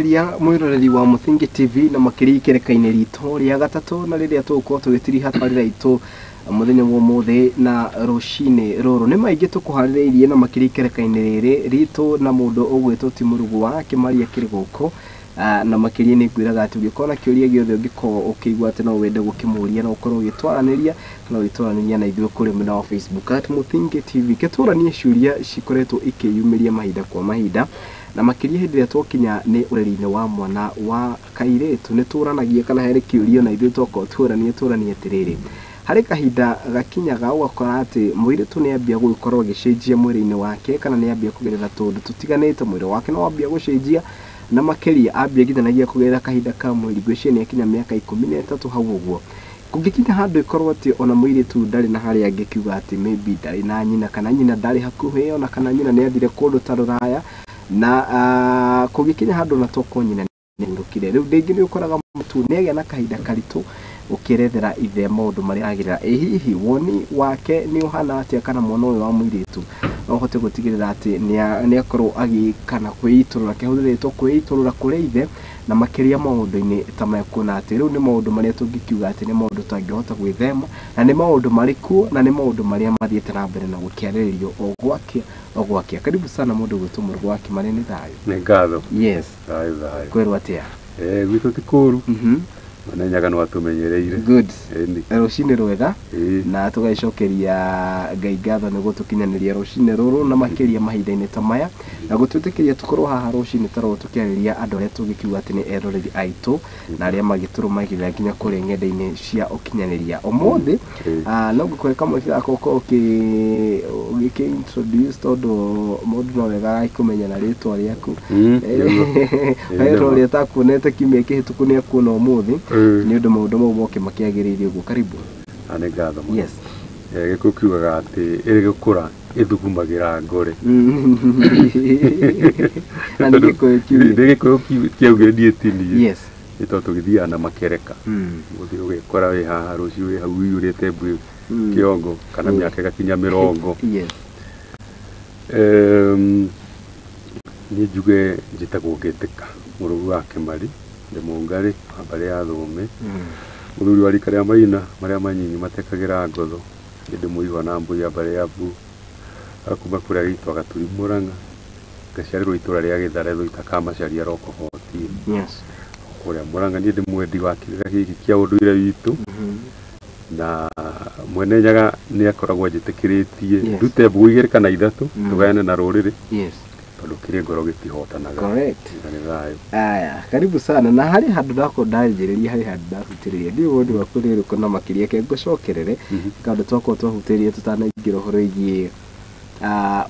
Ria mwiroreri wa Mũthingi TV na makĩria ikereka-inĩ ritũ rĩa gatatũ na rĩrĩa tũgũkorwo tũgĩtiriha tabarĩra itũ mũthenya wa ũmũthĩ na rũcinĩ rũrũ. Nĩ maingĩ tũkũharĩrĩirie na makĩria ikereka-inĩ rĩrĩ ritũ na mũndũ ũgwĩtwo ti Mũrugũ wa Kĩmaria kĩrĩ gũkũ. Na makĩria nĩ ngwĩraga atĩ ũngĩkorwo na kĩũria gĩothe ũngĩkorwo ũkĩigua atĩ no wende gũkĩmũria, no ũkorwo ũgĩtwaranĩria kana ũgĩtwaranĩria na ithuĩ kũrĩ mwena wa Facebook at Mũthingi TV. Kĩtũranie ciũria cikoretwo ikĩyumĩria mahinda kwa mahinda, na makĩria hĩndĩ ĩrĩa twakinya nĩ ũreri-inĩ wa mwana wa kairĩtu, nĩ tũranagia kana harĩ kĩũria na ithuĩ twakorwo tũranie tũranie atĩrĩrĩ, harĩ kahinda gakinyaga ũgakora atĩ mũirĩtu nĩ ambia gũgĩkorwo agĩcenjia mwĩrĩ-inĩ wake, kana nĩ ambia kũgerera tũũndũ tũtiganĩte, mwĩrĩ wake nĩ wambia gũcenjia, na makĩria ambia nginyanagia kũgerera kahinda ka mweri, ngwĩciria nĩ akinya mĩaka 13 hau ũguo. Kũngĩkinya handũ ĩkorwo atĩ ona mũirĩtu ndarĩ na harĩa angĩkiuga atĩ maybe ndarĩ na nyina, kana nyina ndarĩ hakuhĩ, ona kana nyina nĩ athire kũndũ ta rũraya, na kũngĩkinya handũ na tokorwo nyina nĩ ahurũkire, rĩu rĩngĩ nĩ ũkoraga mũtu nĩ agĩa na kahinda karitũ gũkĩerethera ithe maũndũ marĩa agerera. Ĩ hihi woni wake nĩ ũhana atĩa, kana mwana ũyũ wa mũirĩtu no ũhote gũtigĩrĩra atĩ nĩ akorwo agĩkana kwĩitũrũra, kĩhũthĩrĩtwo kwĩitũrũra kũrĩ ithe, na makĩria maũndũ-inĩ ta maya, kuona atĩ rĩu nĩ maũndũ marĩa tũngĩkiuga atĩ nĩ maũndũ tũtangĩhota gwĩthema, na nĩ maũndũ marĩ kuo, na nĩ maũndũ marĩa mathiĩte na mbere na gũkĩarĩrĩrio o gwakĩa o gwakĩa. Karibu sana mũndũ gwĩtwo Mũrugũ wa Kĩmarĩ, nĩ thayũ? Nĩ ngatho. Yes. Thayũ thayũ. Kwĩrwo atĩa? Gwitũ ti kũũru. Mwene Nyaga nĩ watũmenyereire. Good. Ĩni. Rũcinĩ rwega. Ĩĩ. Na tũgagĩcokeria Ngai ngatho nĩ gũtũkinyanĩria rũcinĩ rũrũ na makĩria mahinda-inĩ ta maya, na gũtwĩtĩkĩria tũkorwo haha rũcinĩ ta rũrũ tũkĩarĩria andũ arĩa tũngĩkiuga atĩ nĩ eroreri aitũ na arĩa magĩtũrũmagĩrĩra nginya kũrĩa ng'enda-inĩ cia ũkinyanĩria. Ũmũthĩ no ngũkũhe kamweke gaka ũkorwo ũgĩkĩ introduce, tondũ mũndũ no wega agĩkũmenya na rĩtwa rĩaku. He ũrĩa ũtakuonete kiumia kĩhĩtũku nĩ akuona ũmũthĩ, nĩ ũndũ maũndũ mau moke makĩagĩrĩire ũguo. Karibu. Nĩ ngatho mũno. Yes. Gĩkũyũ kiugaga atĩ ĩrĩ gũkũra ĩthugumagĩra ngore. Na nĩ Gĩkũyũ kiugire. Nĩ Gĩkũyũ kĩaugire niĩ ti niĩ. Yes. Nĩ tondũ tũgĩthiaga na makereka. Ũthiĩ ũgekora wĩ haha, rũciũ wĩ hau ũiyũrĩte mbuĩ kĩongo, kana mĩaka ĩgakinya 80. Yes. Niĩ njuge njĩtagwo Ngĩtĩka Mũrugũ wa Kĩmari, ndĩ Mũngarĩ wa mbarĩ ya Thũũme, mũthuri wa rika rĩa Maina marĩa manyinyi matekagĩra ngotho, niĩ ndĩ mũihwa na mbũi ya mbarĩ ya Mbu, kuma kũrĩa gĩitũ Gaturi Mũrang'a, ngaciarĩrwo itũra rĩa Gĩthare Thũita ka Macharia Roko 14. Yes. Kũrĩa Mũrang'a niĩ ndĩ mwendi wa kĩrĩra gĩkĩ kĩa ũndũire witũ, na Mwene Nyaga nĩ akoragwo anjĩtĩkĩrĩtie ndute mbũgũ 2 kana 3 tũgayane na rũrĩrĩ. Yes. Tondũ kĩrĩ ngoro gĩtihotanaga. Correct. Na nĩ thayũ. Aya, karibu sana. Na harĩ handũ ndakorwo ndanjĩrĩria, harĩ handũ ndahutĩrĩria, ndiũĩ woni waku nĩ ũrĩkũ na makĩria ke ngũcokerere kaũndũ twakorwo twahutĩrĩria tũtanaingĩra ũhoro wĩgiĩ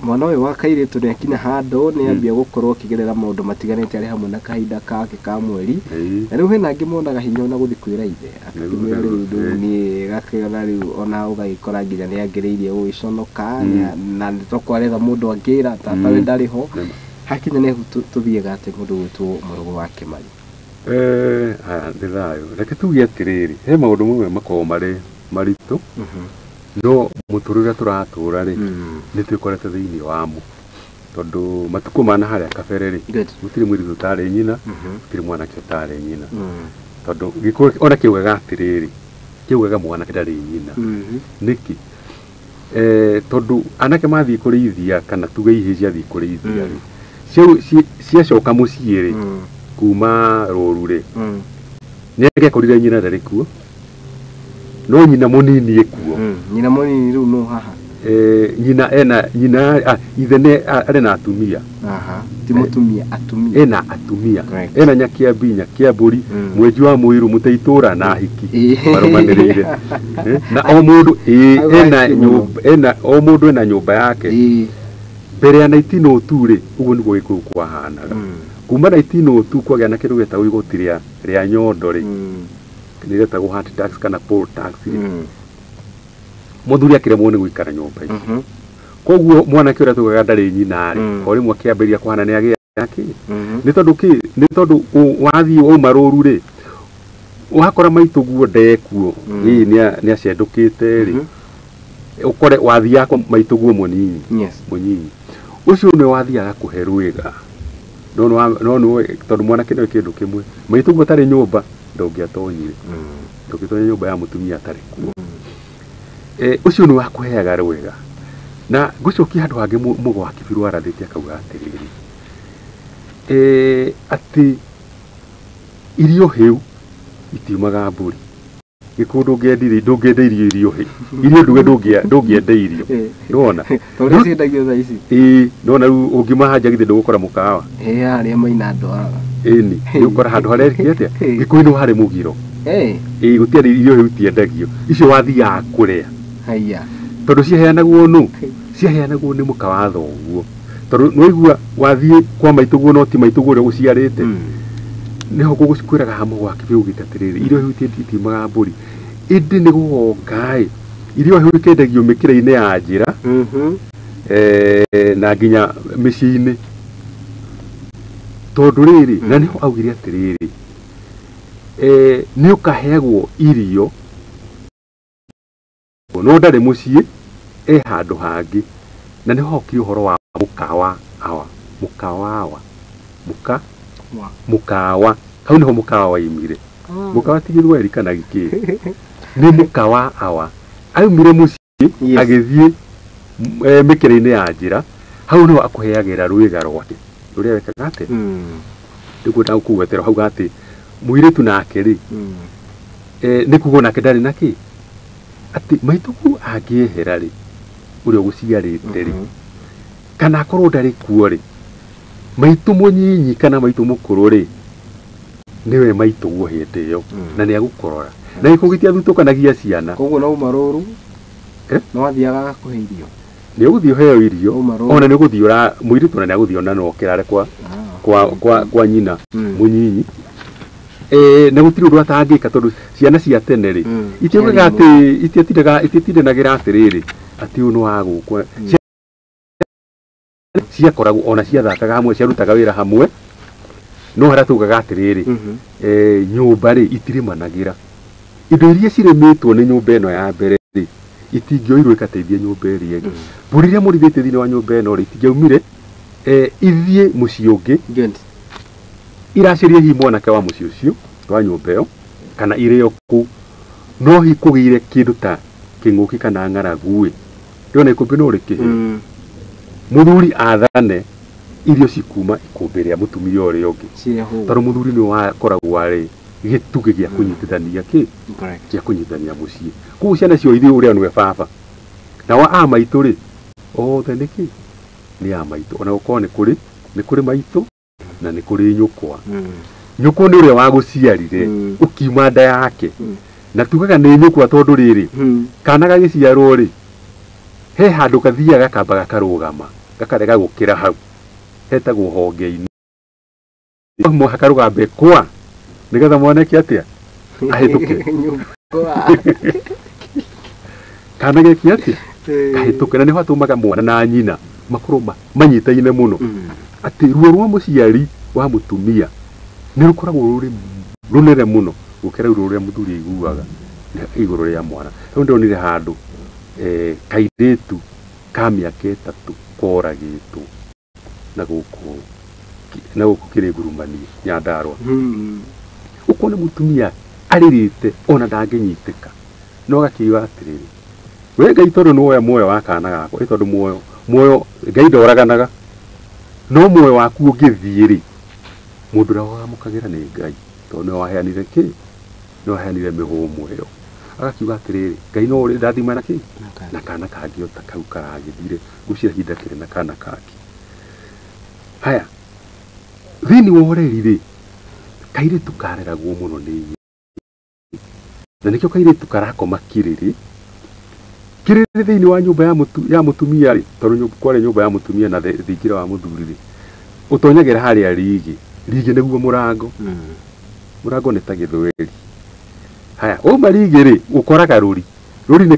mwana ũyũ wa kairĩtu nĩ akinya handũ nĩ ambia gũkorwo akĩgerera maũndũ matiganĩte arĩ hamwe na kahinda kake ka mweri, na rĩu hena angĩ monaga hinya ona gũthiĩ kwĩra ithe, akĩmwĩra rĩu rĩu niĩ gakĩona rĩu ona ũgagĩkora nginya nĩ angĩrĩirie gũgĩconoka, na nĩ tokorwo aretha mũndũ angĩra tata we ndarĩ ho. Hakinya nĩ tũthiaga atĩ mũndũ gwĩtwo Mũrugũ wa Kĩmari. Aya nĩ thayũ. Reke tuge atĩrĩrĩ, he maũndũ mamwe makoragwo marĩ maritũ, no mũtũrĩre ũrĩa tũratũra rĩ, nĩ twĩkorete thĩinĩ wamo, tondũ matukũ ma na harĩa kabere rĩ, gũtirĩ mũirĩtu ũtarĩ nyina, gũtirĩ mwanake ũtarĩ nyina, tondũ Gĩkũyũ ona kĩugaga atĩrĩrĩ, kĩugaga mwanake ndarĩ nyina. Nĩkĩ? Tondũ anake mathiĩ kũrĩithia, kana tuge ihĩĩ ciathiĩ kũrĩithia rĩ, ciacoka mũciĩ rĩ, kuma rũru rĩ, nĩ angĩakorire nyina ndarĩ kuo, no nyina mũnini ĩkuo. Nyina mũnini rĩu no haha? Nyina ena nyina, ithe nĩ arĩ na atumia. Ti mũtumia, atumia. Ena atumia. Ena Nyakĩambi, Nyakĩambũri, mwenji wa mũirũ, mũteitũra na hiki marũmanĩrĩire. Na o mũndũ ena nyũmba, ena o mũndũ ena nyũmba yake. Mbere ya 1902 rĩ, ũguo nĩguo Gĩkũyũ kwahanaga. Kuma 1902 kwagĩa na kĩndũ gĩtagwo igoti rĩa nyondo rĩ, nĩ rĩetagwo hat tax kana poll tax rĩ. Mũthuri akĩremwo nĩ gũikara nyũmba ici. Koguo mwanake ũrĩa tugaga ndarĩ nyina rĩ, o rĩmwe akĩambĩrĩria kũhana nĩ agĩa kĩ. Nĩ tondũ kĩ? Nĩ tondũ wathiĩ wauma rũru rĩ, wakora maitũ guo ndekuo, ĩĩ nĩ acendũkĩte rĩ, ũkore wathiaga kwa maitũ guo mũnini. Yes. Mũnyinyi. Ũcio nĩwe wathiaga kũhe rwĩga. No no tondũ mwanake nĩwe kĩndũ kĩmwe maitũguo atarĩ nyũmba ndũngĩatonyire ndũngĩtonya nyũmba ya mũtumia atarĩ kuo. Ũcio nĩ wakũheaga rwega na ngũcokia handũ hangĩ Mũgo wa Kĩbirũ arathĩte akauga atĩrĩrĩ atĩ irio hĩu itiumaga mbũri. Gĩkũyũ ndũngĩenda irio hĩu irio nduge ndũngĩenda irio nĩwona tondũ ciendagio thaa ici nĩwona rĩu ũngiuma haja githĩ ndũgũkora mũkawa harĩa maina ndwaraga ĩni nĩũgũkora handũ harĩa atĩa Gĩkũyũ nĩ harĩ mũgiro gũtiarĩ irio hĩu itiendagio icio wathiaga kũrĩa haiya tondũ ciaheanagwo nũ ciaheanagwo nĩ mũka wa thoguo tondũ nĩwaigua wathiĩ kwa maitũguo no ti maitũguo ũrĩa ũgũciarĩte nĩho ngũkwĩraga ha Mũgo wa Kĩbirũ ugĩte atĩrĩrĩ irio hĩu itiumaga mbũri ĩndĩ nĩ gũgoka ĩ irio hĩu ikendagio mĩkĩra-inĩ ya njĩra na nginya mĩciĩ-inĩ tondũ rĩrĩ na nĩho augire atĩrĩrĩ nĩ ũkaheagwo irio no ndarĩ mũciĩ e handũ hangĩ na nĩho hokire ũhoro wa mũkawa awa mũkawa mũkawa hau nĩho mũkawa waimire mũkawa ti gĩthweri kana gĩkĩ nĩ mũkawa awa aumire mũciĩ agĩthiĩ mĩkĩra-inĩ ya njĩra hau nĩho akũheagĩra rwĩga rwake rũrĩa wekaga atĩa nĩguo ndagũkũgwetera hau atĩ mũirĩtu nake rĩ nĩ kuga nake ndarĩ na kĩ atĩ maitũguo angĩehera rĩ ũrĩa ũgũciarĩte rĩ kana akorwo ndarĩ kuo rĩ maitũ mũnyinyi kana maitũ mũkũrũ rĩ nĩwe maitũguo hĩndĩ ĩyo na nĩ agũkũrora na gĩkũyũ gĩtiathutũkanagia ciana koguo no uma rũru no athiaga agakũhe irio nĩ ũgũthiĩ ũheo irio ona nĩ ũgũthiĩ mũirĩtu ona nĩ agũthiĩ ona no kĩrare kwa nyina mũnyinyi na gũtirĩ ũndũ atangĩka tondũ ciana cia tene rĩ itiugaga atĩ ititindanagĩra atĩrĩrĩ atĩ ũyũ nĩ wa gũkũ ciakoragwo ona ciathakaga hamwe ciarutaga wĩra hamwe no harĩa tugaga atĩrĩrĩ nyũmba rĩ itirĩmanagĩra indo iria cirĩmĩtwo nĩ nyũmba ĩno ya mbere rĩ itingĩoirwo ikateithia nyũmba ĩrĩa ĩngĩ mbũri iria mũrithĩtie thĩinĩ wa nyũmba ĩno rĩ itingĩaumire ithiĩ mũciĩ ũngĩ iracĩrie hihi mwanake wa mũciĩ ũcio wa nyũmba ĩyo kana irĩo kũu no hihi kũgĩire kĩndũ ta kĩng'ũki kana ng'aragu ĩ ndĩrona ikũmbĩ no rĩkĩhĩe mũthuri athane irio cikuma ikũmbĩ rĩa mũtumia ũrĩa ũngĩ tondũ mũthuri nĩwe wakoragwo arĩ gĩtugĩ gĩa kũnyitithania kĩ gĩa kũnyitithania mũciĩ koguo ciana cio ithuĩ ũrĩa nĩwe baba nao a maitũ rĩ othe nĩ kĩ nĩ a maitũ ona gũkorwo nĩ kũrĩ maitũ na nĩ kũrĩ nyũkwa nyũkwa nĩ ũrĩa wagũciarire ũkiuma nda yake na tugaga nĩ nyũkwa tondũ rĩrĩ kana gagĩciarwo rĩ he handũ kathiaga gakamba gakarũgama gakarega gũkĩra hau hetagwo honge-inĩ mũhaka rũgambe kwa nĩgetha mwanake atĩa ahĩtũke kana geke atĩa kahĩtũke na nĩho atũmaga mwana na nyina makorwo manyitaine mũno atĩ ruo rwa mũciari wa mũtumia nĩ rũkoragwo rũrĩ rũnene mũno gũkĩra ruo rũrĩa mũthuri aiguaga igũrũ rĩa mwana. Rĩu ndonire handũ kairĩtu ka mĩaka 3 koragĩtwo na gũkũ kĩrĩ ngurumanie Nyandarũa ũkona mũtumia arĩrĩte ona ndangĩnyitĩka no agakiuga atĩrĩrĩ we Ngai tondũ nĩwoya muoyo wa kana gakwa ĩ tondũ muoyo Ngai ndoraganaga no muoyo waku ũngĩthiĩ rĩ mũndũ ũrĩa wamũkagĩra nĩ Ngai tondũ nĩwe waheanire kĩ nĩwe waheanire mĩhũmũ ĩyo agakiuga atĩrĩrĩ Ngai no ũrĩ ndathima na kĩ na kana kangĩ o ta kau karagĩthire ngwĩciria ihinda kĩrĩ na kana kangĩ. Haya thĩinĩ wa ũreri rĩ kairĩtu kareragwo mũno nĩ nyina na nĩkĩo kairĩtu karakoma kĩrĩrĩ kĩrĩrĩ thĩinĩ wa nyũmba ya mũtumia rĩ tondũ kwarĩ nyũmba ya mũtumia na thingira wa mũthuri rĩ ũtonyagĩra harĩa rigĩ rigĩ nĩguo mũrango mũrango nĩ ta gĩthweri. Haya wauma rigĩ rĩ ũkoraga rũri rũri nĩ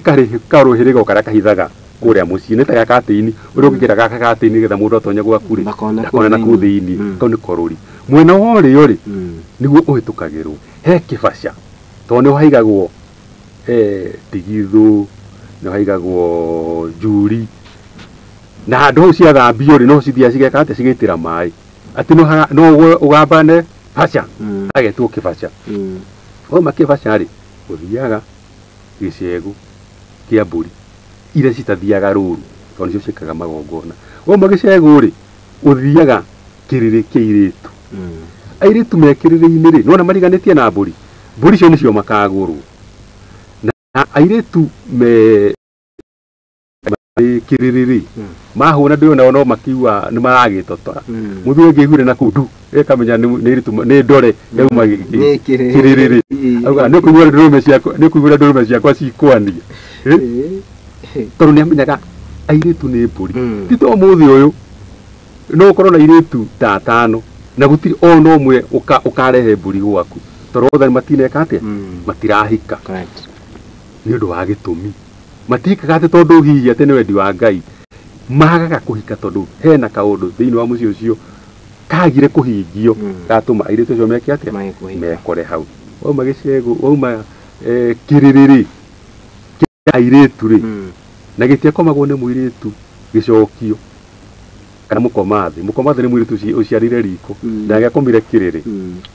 karũhĩrĩga karĩa kahithaga kũrĩa mũciĩ nĩ ta gakatĩini ũrĩa ũngĩkĩra gaka gatĩini nĩgetha mũndũ atonye gwaku rĩ ndakone na kũu thĩinĩ kau nĩko rũri mwena wa ũrĩo rĩ nĩguo ũhĩtũkagĩrwo he kĩbaca tondũ nĩho haigagwo ndigithũ nĩho haigagwo njuri na handũ hau ciathambio rĩ no cithiaga cigeka atĩa cigaitĩra maĩ Atĩ no ũgambane baca agetwo kĩbaca. Wauma kĩbaca rĩ, ũthiaga gĩcegũ kĩa mbũri iria citathiaga rũru tondũ nĩcio ciĩkaga magongona. Wauma gĩcegũ rĩ, ũthiaga kĩrĩrĩ kĩa airĩtu. Airĩtu me kĩrĩrĩ-inĩ rĩ, nĩwona mariganĩtie na mbũri, mbũri icio nĩcio makagũrwo. Na airĩtu me kĩrĩrĩ rĩ, mahũna ndĩrona no makiuga nĩ maragĩtotora. Mũthuri angĩiguire na kũu ndu ĩkamenya nĩ ndore yauma kĩrĩrĩ rĩ, auga nĩ ũkũigua ndũrũme ciakwa, nĩ ũkũigua ndũrũme ciakwa cikwania. Tondũ nĩ amenyaga airĩtu nĩ mbũri. Ti to ũmũthĩ ũyũ no ũkorwo na airĩtu ta atano na gũtirĩ ona ũmwe ũkarehe mbũri gwaku tondũ othe matineka atĩa, matirahika nĩ ũndũ wa gĩtũmi. Matihikaga atĩ tondũ hihi atĩ nĩ wendi wa Ngai, magaga kũhika tondũ hena kaũndũ thĩinĩ wa mũciĩ ũcio kagire kũhingio gatũma airĩtu acio meke atĩa, mekore hau. Wauma gĩcegũ, wauma kĩrĩrĩ rĩ, kĩa airĩtu rĩ, na gĩtiakomagwo nĩ mũirĩtu gĩcokio kana mũkomathĩ. Mũkomathĩ nĩ mũirĩtu ũciarire riko na agĩakomire kĩrĩrĩ,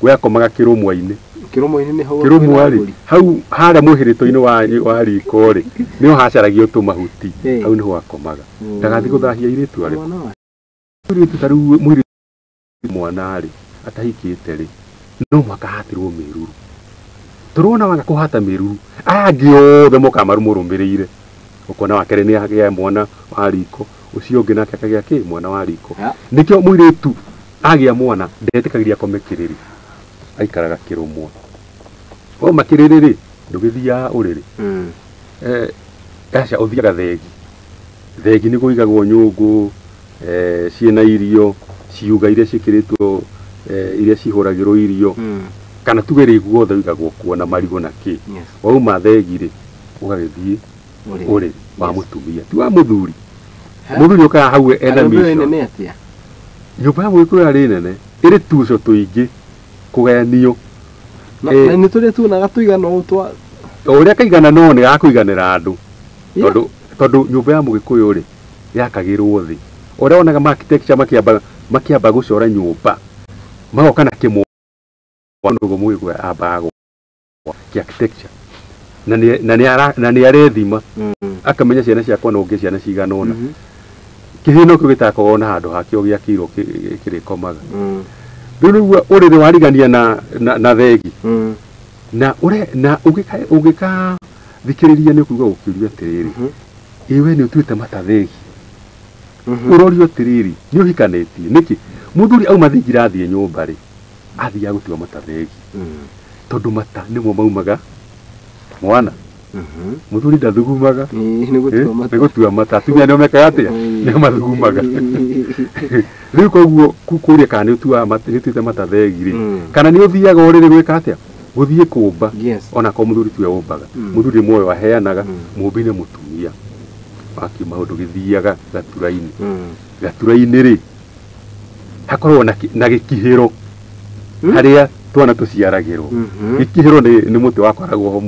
we akomaga kĩrũmwa-inĩ. Kĩrũmwa-inĩ nĩ hau kĩrũmwa rĩ, hau harĩa mũhĩrĩto-inĩ wa riko rĩ, nĩho hacaragio tũmahuti, hau nĩho akomaga. Ndagathiĩ gũthahia airĩtu arĩa. Mũirĩtu ta rĩu mũirĩtu mwana rĩ, atahikĩte rĩ, no mũhaka ahatĩrwo mĩruru. Tũrona waga kũhata mĩruru, aya angĩ othe mokaga marũmũrũmĩrĩire. Ũkona wa kerĩ nĩ agĩa mwana wa riko, ũcio ũngĩ nake akagĩa kĩ, mwana wa riko. Nĩkĩo mũirĩtu agĩa mwana ndetĩkagĩria akome kĩrĩrĩ, aikaraga kĩrũmwa. Wauma kĩrĩrĩ rĩ, ndũgĩthiaga ũrĩrĩ. Aca ũthiaga thegi. Thegi nĩ kũigagwo nyũngũ, ciĩna irio, ciuga iria ciĩkĩrĩtwo, iria cihũragĩrwo irio, kana tuge rĩ guothe ũigagwo kuo na marigũ na kĩ. Wauma thegi rĩ, ũgagĩthiĩ ũrĩrĩ wa mũtumia, ti wa mũthuri. Mũthuri ũkaga hau ena mission. Nyũmba ya mũgĩkũyũ yarĩ nene, ĩrĩ tuco tũingĩ kũgayanio. Na nĩ tũrĩa tuonaga tũigana ũũ twa o ũrĩa kaigana no nĩ gakũiganĩra andũ. Tondũ nyũmba ya mũgĩkũyũ rĩ, yakagĩrwo thĩ. Ũrĩa wonaga architecture makĩamba gũcora nyũmba, magoka na kĩmwe nĩguo mũgĩkũyũ ambaga gwaka architecture. Na nĩ arethima akamenya ciana ciakwa no ngĩe ciana cigana ũna. Kĩhĩ no kĩo gĩtakoragwo na handũ hakĩo gĩakĩirwo kĩrĩkomaga. Rĩu nĩguo ũrĩrĩ warigania na thegi. Na ũgĩka thikĩrĩria nĩ ũkũigua gũkĩũrio atĩrĩrĩ, ĩ we nĩ ũtuĩte mata thegi. Ũrorio atĩrĩrĩ, nĩ ũhikanĩtie nĩkĩ? Mũthuri auma thengi rathiĩ nyũmba rĩ, athiaga gũtua mata thegi. Tondũ mata nĩmo maumaga mwana. Mũthuri ndathugumaga, nĩ gũtua mata. Atumia nĩo mekaga atĩa, nĩo mathugumaga. Rĩu koguo kũria kana nĩ ũtuĩte mata thegi rĩ, kana nĩ ũthiaga ũrĩrĩ gwĩka atĩa, gũthiĩ kũmba. Ona korwo mũthuri tiwe ũmbaga, mũthuri nĩ muoyo aheanaga, mũmbi nĩ mũtumia. Wakiuma hau ndũgĩthiaga gatura-inĩ. Gatura-inĩ rĩ, hakoragwo na gĩkihĩro harĩa twana tũciaragĩrwo. Gĩkihĩro nĩ mũtĩ wakoragwo ho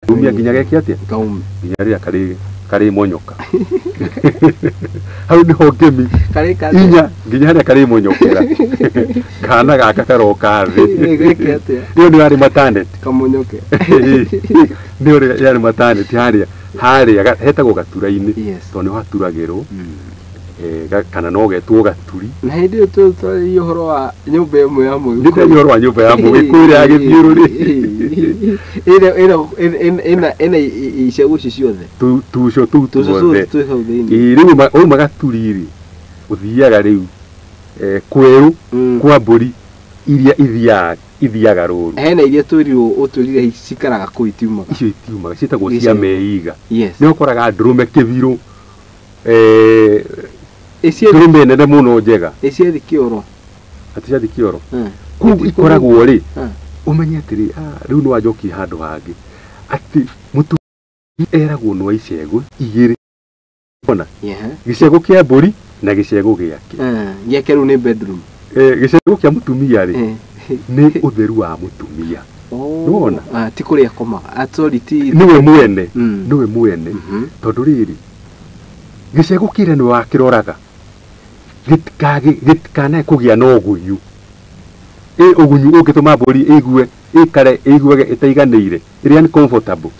umia nginya geke atĩa, nginya rĩrĩa karĩ monyoka. Hau nĩho ngemi inya nginya harĩa karĩ monyokera. Kana gaka karoka thĩ. Ĩyo nĩ yarĩ maternity. Kamonyoke. Nĩyo yarĩ maternity harĩa hetagwo gatura-inĩ, tondũ nĩho haturagĩrwo. Kana no getwo gaturi. Na hĩndĩ ĩyo twarĩria ũhoro wa nyũmba ĩmwe ya mũgĩkũyũ. Nĩ twaria ũhoro wa nyũmba ya mũgĩkũyũ ĩrĩa ya gĩthiũrũrĩ. Ĩna icegũ icio ciothe. Tuco tũu tuothe. Rĩu wauma gaturi rĩ, ũthiaga rĩu kwerũ kwa mbũri iria ithiaga rũru. Hena iria twĩrirwo ũtwĩrire cikaraga kũu itiumaga. Icio itiumaga, ciĩtagwo cia meiga. Nĩ ũkoraga ndũrũme kĩbirũ, ndũrũme nene mũno njega. Ĩciathi kĩoro. Atĩ ciathi kĩoro. Kũu ikoragwo rĩ, ũmenye atĩrĩ, rĩu nĩ wanjokia handũ hangĩ, atĩ mũtumia eragwo no icegũ igĩrĩ. Ona gĩcegũ kĩa mbũri na gĩcegũ gĩake. Gĩake rĩu nĩ bedroom. Gĩcegũ kĩa mũtumia rĩ, nĩ ũtheru wa mũtumia. Nĩwona? Ti kũrĩa akomaga. Sorry, ti nĩwe mwene. Nĩwe mwene. Tondũ rĩrĩ, gĩcegũ kĩrĩa nĩwe wakĩroraga. Gĩtikanae kũgĩa na ũgunyu. Ũgunyu ũngĩtũma mbũri ĩigue ĩikare ĩiguage ĩtaiganĩire, ĩrĩ uncomfortable.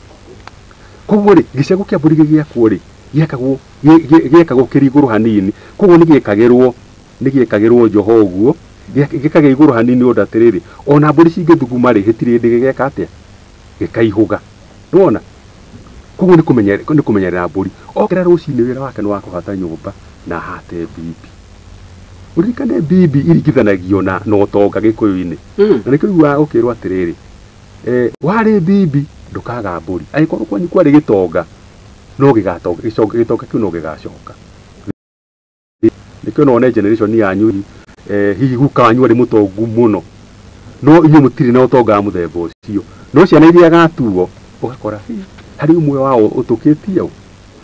Koguo rĩ, gĩcegũ kĩa mbũri gĩgĩakwo rĩ, gĩakagwo kĩrĩ igũrũ hanini. Koguo nĩ gĩekagĩrwo njoho ũguo, gĩkagĩa igũrũ hanini ũndũ atĩrĩrĩ, ona mbũri cingĩthuguma rĩ, gĩtirĩ hĩndĩ gĩgeka atĩa, gĩkaihũga. Nĩwona? Koguo nĩ kũmenyerera mbũri. Okĩra rũcinĩ wĩra wake nĩ wa kũhata nyũmba na ahate mbimbi. Ũririkane mbimbi iringithanagio na ũtonga Gĩkũyũ-inĩ. Na nĩkĩo ũiguaga ũkĩrwo atĩrĩrĩ, warĩ mbimbi ndũkaga mbũri. Angĩkorwo kwanyu kwarĩ gĩtonga, no gĩgatonga, gĩtonga kĩu no gĩgacoka. Nĩkĩo no wone generation yanyu, hihi guka wanyu arĩ mũtongu mũno, no inyuĩ mũtirĩ na ũtonga wa mũthemba ũcio. No ciana iria agatuo, ũgakora hihi harĩ ũmwe wao ũtũkĩtie ũ.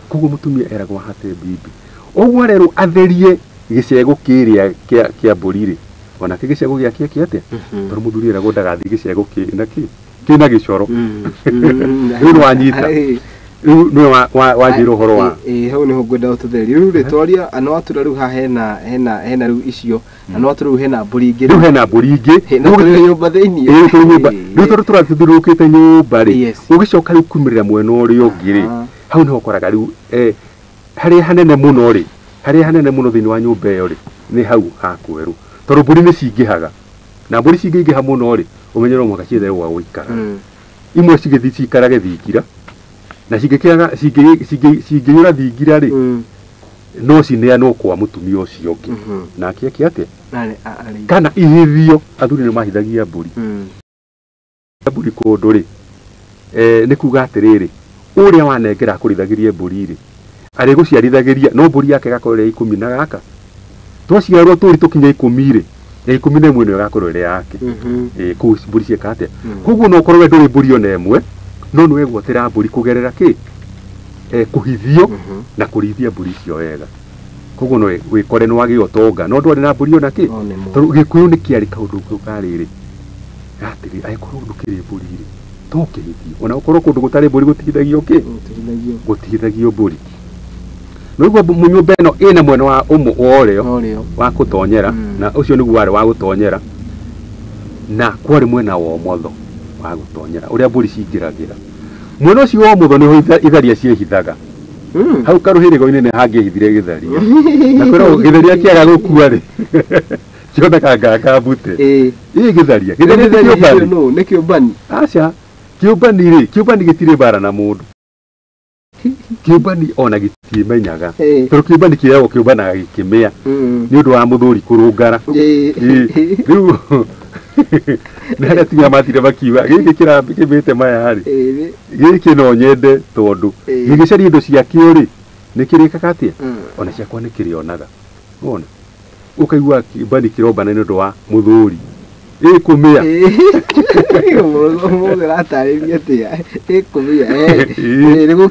Koguo mũtumia eragwo ahate mbimbi. Ũguo arerwo atherie gĩcegũ kĩrĩa kĩa mbũri rĩ, onake gĩcegũ gĩake kĩ atĩa? Tondũ mũthuri eragwo ndagathiĩ gĩcegũ kĩna kĩ? Kĩna gĩcoro. Rĩu nĩwanyita. Rĩu nĩwe wanjĩra ũhoro wa Hau nĩho ngwenda ũtũtherie. Rĩu rĩ, twaria no watura rĩu haha hena rĩu icio, na no watura rĩu hena mbũri ingĩ. Rĩu hena mbũri ingĩ. Na tũrĩ nyũmba thĩiniĩ. Ĩĩ, tũrĩ nyũmba. Rĩu tondũ tũrathiũrũrũkĩte nyũmba rĩ, ũgĩcoka rĩu kumĩrĩra mwena ũrĩa ũngĩ rĩ, hau nĩho ũkoraga rĩu harĩa hanene mũno rĩ, harĩa hanene mũno thĩinĩ wa nyũmba ĩyo rĩ, nĩ hau ha kwerũ. Tondũ mbũri nĩ cingĩhaga. Na mbũri cingĩingĩha mũno rĩ, ũmenye no mũhaka ciethere gwa gũikara. Imwe cigĩthiĩ ciikarage thingira, na cingĩiyũra thingira rĩ, no cineanwo kwa mũtumia ũcio ũngĩ. Nake eke atĩa? Kana ihithio, athuri nĩ mahithagia mbũri. Mbũri kũndũ rĩ, nĩ kuga atĩrĩrĩ, ũrĩa wanengera akũrĩithagĩrie mbũri rĩ, arĩgũciarithagĩria, no mbũri yake ĩgakorwo ĩrĩ ya 10 na gaka. Twaciarwo tũri tũkinya 10 rĩ, ya 11 nĩyo ĩgakorwo ĩrĩ yake. Kũu mbũri cieka atĩa? Koguo no ũkorwo we ndũrĩ mbũri ona ĩmwe, no nĩ wegwatĩra mbũri kũgerera kĩ? Kũhithio na kũrĩithia mbũri icio wega. Koguo no wĩkore nĩ wagĩa ũtonga, no ndwarĩ na mbũri ona kĩ? Tondũ Gĩkũyũ nĩ kĩarĩ kaũndũ kau karĩrĩ. Atĩrĩ, angĩkorwo ndũkĩrĩ mbũri rĩ, to kĩhithio. Ona gũkorwo kũndũ gũtarĩ mbũri gũtihithagio kĩ? Gũtihithagio mbũri. No ũguo nyũmba ĩno ĩna mwena wa wa ũrĩo wa gũtonyera, na ũcio nĩguo warĩ wa gũtonyera, na kwarĩ mwena wa ũmotho wa gũtonyera ũrĩa mbũri cingĩragĩra. Mwena ũcio wa ũmotho nĩho itharia ciĩhithaga. Hau karũhĩrĩgo-inĩ nĩ hangĩehithire gĩtharia. Na kwĩragwo gĩtharia kĩaga gũkua rĩ, kĩonekaga nganga mbute. Ĩ gĩtharia. Gĩtharia ti kĩũmbani. Nĩ kĩũmbani. Aca. Kĩũmbani rĩ, kĩũmbani gĩtirĩ mbara na mũndũ. Kĩũmbani ona gĩtiĩmenyaga. Tondũ kĩũmbani kĩragwo kĩũmbanaga gĩkĩmĩa. Nĩ ũndũ wa mũthuri kũrũngara. Rĩu nĩ harĩa atumia mathire makiuga gĩkĩ kĩmĩte maya rĩ, gĩkĩ no nyende tondũ gĩgĩcaria indo ciakĩo rĩ, nĩ kĩrĩkaga atĩa? Ona ciakwa nĩ kĩrĩonaga. Wona? Ũkaigua kĩũmbani kĩrombana nĩ ũndũ wa mũthuri. Ĩkũmĩa. Mũthĩ ũratarĩria atĩa? Ĩkũmĩa. Nĩ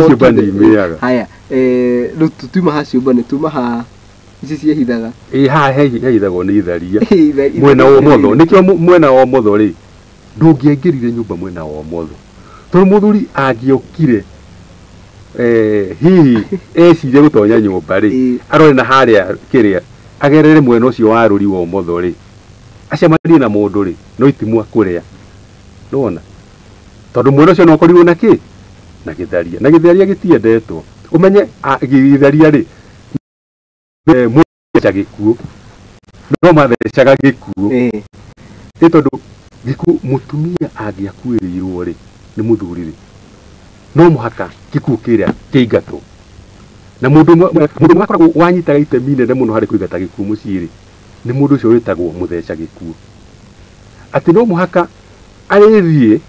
ciũmbani imĩaga. Haya, rĩu tuma ha ciũmbani, tuma ha ici ciĩhithaga. Ĩ haha hehithagwo nĩ itharia. Mwena wa ũmotho, nĩkĩo mwena wa ũmotho rĩ, ndũngĩaingĩrire nyũmba mwena wa ũmotho. Tondũ mũthuri angĩokire hihi ecirie gũtonya nyũmba rĩ, arore na harĩa kĩrĩa, agerere mwena ũcio wa rũri wa ũmotho rĩ, acemanie na mũndũ rĩ, no itimwa kũrĩa. Nĩwona? Tondũ mwena ũcio no ũkorirwo na kĩ? Na gĩtharia. Na gĩtharia gĩtiendetwo. Ũmenye gĩtharia rĩ, mũtheca gĩkuũ. No mathecaga gĩkuũ. Nĩ tondũ gĩkuũ mũtumia angĩakuĩrĩirwo rĩ, nĩ mũthuri rĩ, no mũhaka gĩkuũ kĩrĩa kĩingatwo. Na mũndũ ũmwe akoragwo wanyitaga itemi inene mũno harĩ kũingata gĩkuũ mũciĩ rĩ, nĩ mũndũ ũcio wĩtagwo mũtheca gĩkuũ. Atĩ no mũhaka arĩthiĩ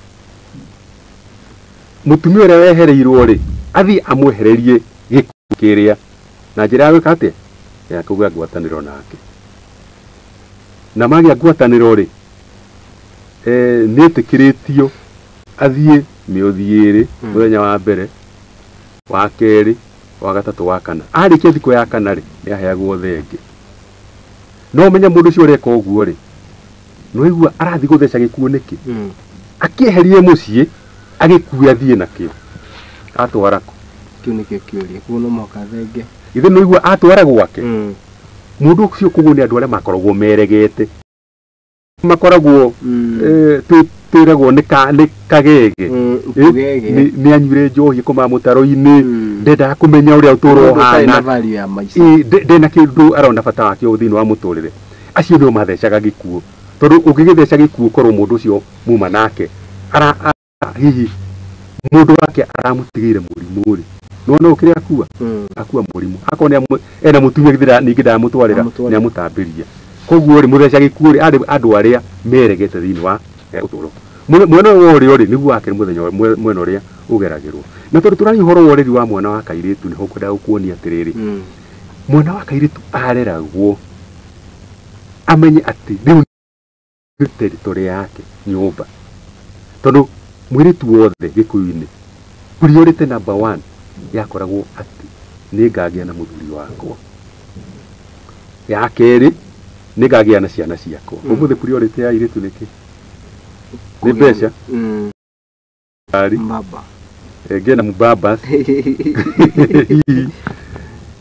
mũtumia ũrĩa wehereirwo rĩ, athiĩ amwehererie gĩkuũ kĩrĩa na njĩra ya gwĩka atĩa? Ya kũgĩa ngwatanĩro nake. Na magĩa ngwatanĩro rĩ, nĩetĩkĩrĩtio athiĩ mĩũthi ĩrĩ, mũthenya wa mbere, wa kerĩ, wa gatatũ, wa kana. Arĩkia thikũ ya kana rĩ, nĩaheagwo thenge. No ũmenye mũndũ ũcio ũreka ũguo rĩ, nĩwaigua arathiĩ gũtheca gĩkuũ nĩkĩ? Akĩeherie mũciĩ, agĩkue athiĩ nakĩo. Atwara kũ? Kĩu nĩkĩo kĩũria. Koguo no mũhaka thenge. Ithe nĩwaigua atwara gwake? Mũndũ ũcio koguo nĩ andũ arĩa makoragwo meregete, makoragwo twĩragwo nĩ kagege, nĩ anyuire njohi kuma mũtaro-inĩ, ndendaga kũmenya ũrĩa ũtũũro ũhana, ndena kĩndũ arona bata wakĩo thĩinĩ wa mũtũrĩre. Acio nĩo mathecaga gĩkuũ, tondũ ũngĩgĩtheca gĩkuũ korwo mũndũ ũcio muma nake hihi mũndũ wake aramũtigĩire mũrimũ rĩ, nĩwona ũkĩrĩa akua akua mũrimũ, akorwo nĩ ena mũtumia githĩ ningĩ ndamũtwarĩra, nĩamũtambĩria. Koguo rĩ, mũtheca gĩkuũ rĩ, arĩ andũ arĩa meregete thĩinĩ wa ũtũũro. Mwena ũyũ wa ũrĩo rĩ, nĩguo wake mũthenya mwena ũrĩa ũgeragĩrwo. Na tondũ tũraria ũhoro wa ũreri wa mwana wa kairĩtu, nĩho ngwendaga gũkuonia atĩrĩrĩ, mwana wa kairĩtu areragwo amenye atĩ rĩu nĩ territory yake nyũmba, tondũ mũirĩtu wothe Gĩkũyũ-inĩ priority number 1 yakoragwo atĩ nĩ ngagĩa na mũthuri wakwa, ya kerĩ nĩ ngagĩa na ciana ciakwa. Ũmũthĩ priority ya airĩtu nĩ kĩ? Nĩ mbeca, ngari, ngĩe na mũbabas.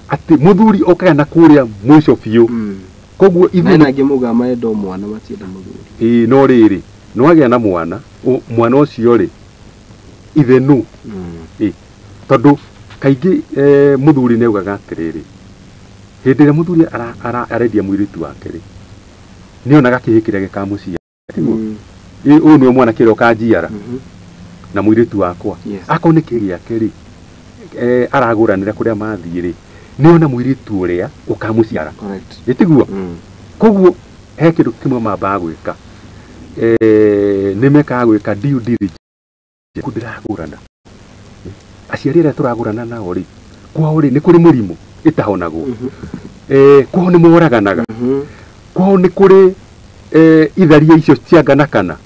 Atĩ mũthuri okaga na kũrĩa mũico biũ. Koguo ithuĩ nangĩ mugaga marenda o mwana matienda mũthuri. Ĩĩ, no rĩrĩ, nĩwagĩa na mwana, mwana ũcio rĩ, ithe nũ? Tondũ kaingĩ mũthuri nĩ augaga atĩrĩrĩ, hĩndĩ ĩrĩa mũthuri arendia mũirĩtu wake rĩ, nĩonaga kĩhĩ kĩrĩa gĩkamũciara. Ũyũ nĩwe mwanake ũrĩa ũkanjiara na mũirĩtu wakwa. Akorwo nĩ kĩhĩ gĩake rĩ, aragũranĩra kũrĩa mathiĩ rĩ, nĩona mũirĩtu ũrĩa ũkamũciara. Ĩtiguo? Koguo he kĩndũ kĩmwe mambaga gwĩka, nĩ mekaga gwĩka due diligence. Ndĩragũrana, aciari arĩa tũragũrana nao rĩ, kwao rĩ nĩ kũrĩ mũrimũ ĩtahonagwo, kwao nĩ moraganaga, kwao nĩ kũrĩ itharia icio cia ngana kana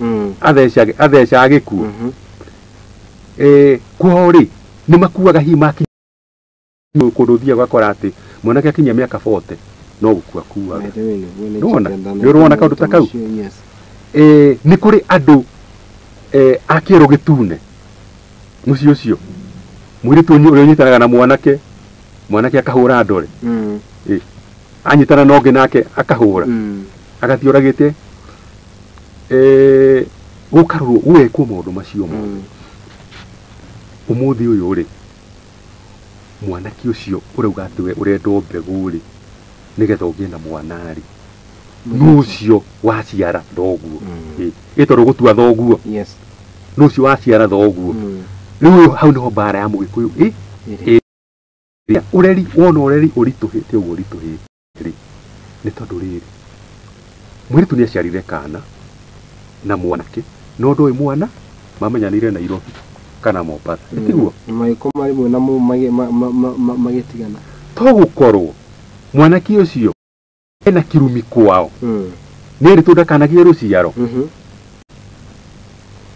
athecaga gĩkuũ, kwao rĩ nĩ makuaga hihi makinya kũndũ ũthiaga ũgakora atĩ mwanake akinyia mĩaka 40 no gũkua kuaga. Nĩwona? Nĩ ũrona kaũndũ ta kau? Nĩ kũrĩ andũ a kĩero gĩtune mũciĩ ũcio, mũirĩtu ũrĩa ũnyitanaga na mwanake, mwanake akahũra ndore, anyitana na ũngĩ nake akahũra, agathiĩ oragĩte, gũkarorwo gũgekwo maũndũ macio mothe. Ũmũthĩ ũyũ rĩ, mwanake ũcio ũrauga atĩ we ũrenda mbegũ rĩ, nĩgetha ũgĩe na mwana rĩ, nũ ũcio waciara thoguo? Ĩ tondũ gũtua thoguo, nũ ũcio waciara thoguo? Rĩu hau nĩho mbara ya Mũgĩkũyũ ĩ ũreri, wona ũreri ũritũhĩte ũguo ũritũhĩte rĩ, nĩ tondũ rĩrĩ, mũirĩtu nĩ aciarire kana na mwanake, no ndoĩ mwana mamenyanĩire Nairobi kana Mombasa, ĩtiguo? Magĩkoma rĩmwe na magĩtigana. To gũkorwo mwanake ũcio ena kirumi kwao, nĩ erĩtwo ndakanagĩe rũciaro,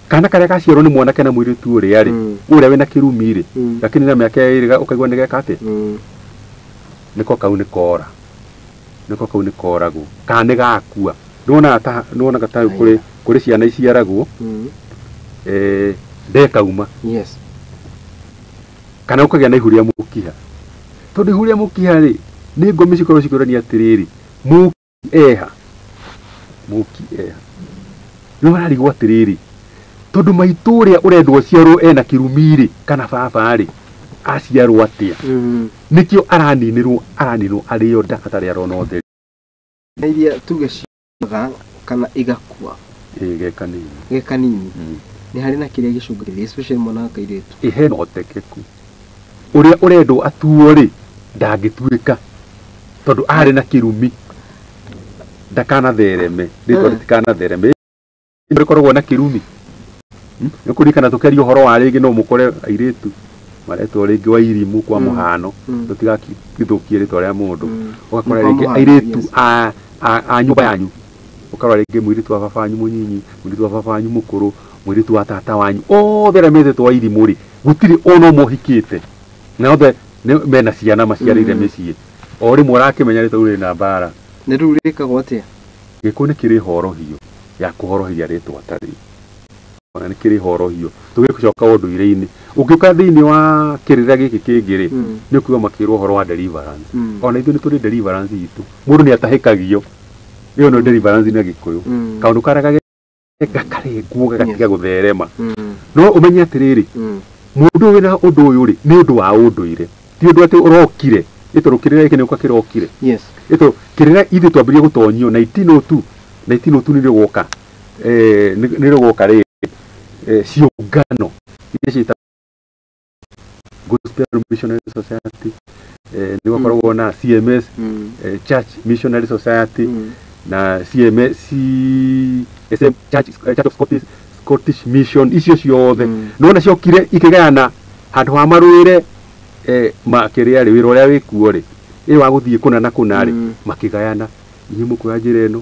kana karĩa gaciarwo nĩ mwanake na mũirĩtu ũrĩa rĩ, ũrĩa wĩna kĩrumi rĩ, lakini na mĩaka ĩrĩ ũkaigua nĩ geka atĩa, nĩko kau nĩ kora, nĩko kau nĩ koragwo kana nĩ gakua. Nĩwonaga ta kũrĩ ciana iciaragwo ndekauma, kana ũkagĩa na ihu rĩa mũkiha, tondũ ihu rĩa mũkiha rĩ, nĩ ngomi cikoragwo cikĩũrania atĩrĩrĩ, mũki eha, mũki eha, nĩ mararigwo atĩrĩrĩ, tondũ maitũ ũrĩa ũrendwo ciarwo ena kĩrumi rĩ, kana baba rĩ, aciarwo atĩa? Nĩkĩo araninĩrwo, araninwo arĩo nda atarĩ arona ũtheri. Iria tuge ciaga kana igakua. Ĩ ge kanini. Ge kanini. Nĩ harĩ na kĩrĩa gĩcũngagĩrĩria especially mwana wa kairĩtu. Ĩ hena ũhotekeku ũrĩa ũrendwo atuo rĩ, ndangĩtuĩka tondũ arĩ na kĩrumi, ndakanathereme, rĩtwa rĩtikanathereme, rĩkoragwo na kĩrumi. Nĩ kũririkana tũkĩaria ũhoro wa rĩngĩ no mũkore airĩtu maretwo rĩngĩ wa irimũ kwa mũhano, tũtigagĩthũkie rĩtwa rĩa mũndũ, ũgakora rĩngĩ airĩtu a nyũmba yanyu, ũkarora rĩngĩ mũirĩtu wa baba wanyu mũnyinyi, mũirĩtu wa baba wanyu mũkũrũ, mũirĩtu wa tata wanyu, othe arĩa metĩtwo wa irimũ rĩ, gũtirĩ ona ũmwe ũhikĩte, na othe mena ciana maciarĩire mĩciĩ. O rĩmwe ũrakĩmenya rĩtwa rĩu rĩna mbara. Na rĩu rĩkagwo atĩa? Gĩkũyũ nĩ kĩrĩ horohio ya kũhoroheria rĩtwa ta rĩu. Nĩ kĩrĩ horohio tũgĩcoka ũndũire-inĩ. Ũngĩũka thĩinĩ wa kĩrĩra gĩkĩ kĩngĩ rĩ, nĩ ũkuigua makĩrwo ũhoro wa deliverance. Ona ithuĩ nĩ tũrĩ deliverance itũ. Mũndũ nĩ atahĩkagio, ĩyo no deliverance na Gĩkũyũ. Kaũndũ karĩa gakarengwo gagatiga gũtherema. No ũmenye atĩrĩrĩ, mũndũ ũyũ wĩna ũndũ ũyũ rĩ, nĩ ũndũ wa ũndũire, ti ũndũ atĩ ũrokire. Ĩtondũ kĩrĩra gĩkĩ nĩũka kĩrokire. Ĩtondũ kĩrĩra ithuĩ twambĩrĩrie gũtonyio 1902. 1902 nĩrĩo gwoka, nĩrĩo gwoka rĩrĩ ciũngano iria ciĩtagwo Gospel Missionary Society, nĩ gwakoragwo na CMS, Church Missionary Society, na CMS, CSM, Church of Scottish Mission, icio ciothe. Nona ciokire ikĩgayana handũ ha marũĩre makĩrĩa rĩ, wĩra ũrĩa wĩkuo rĩ, ĩ wa gũthiĩ kũna na kũna rĩ, makĩgayana, inyuĩ mũkuoya njĩra ĩno,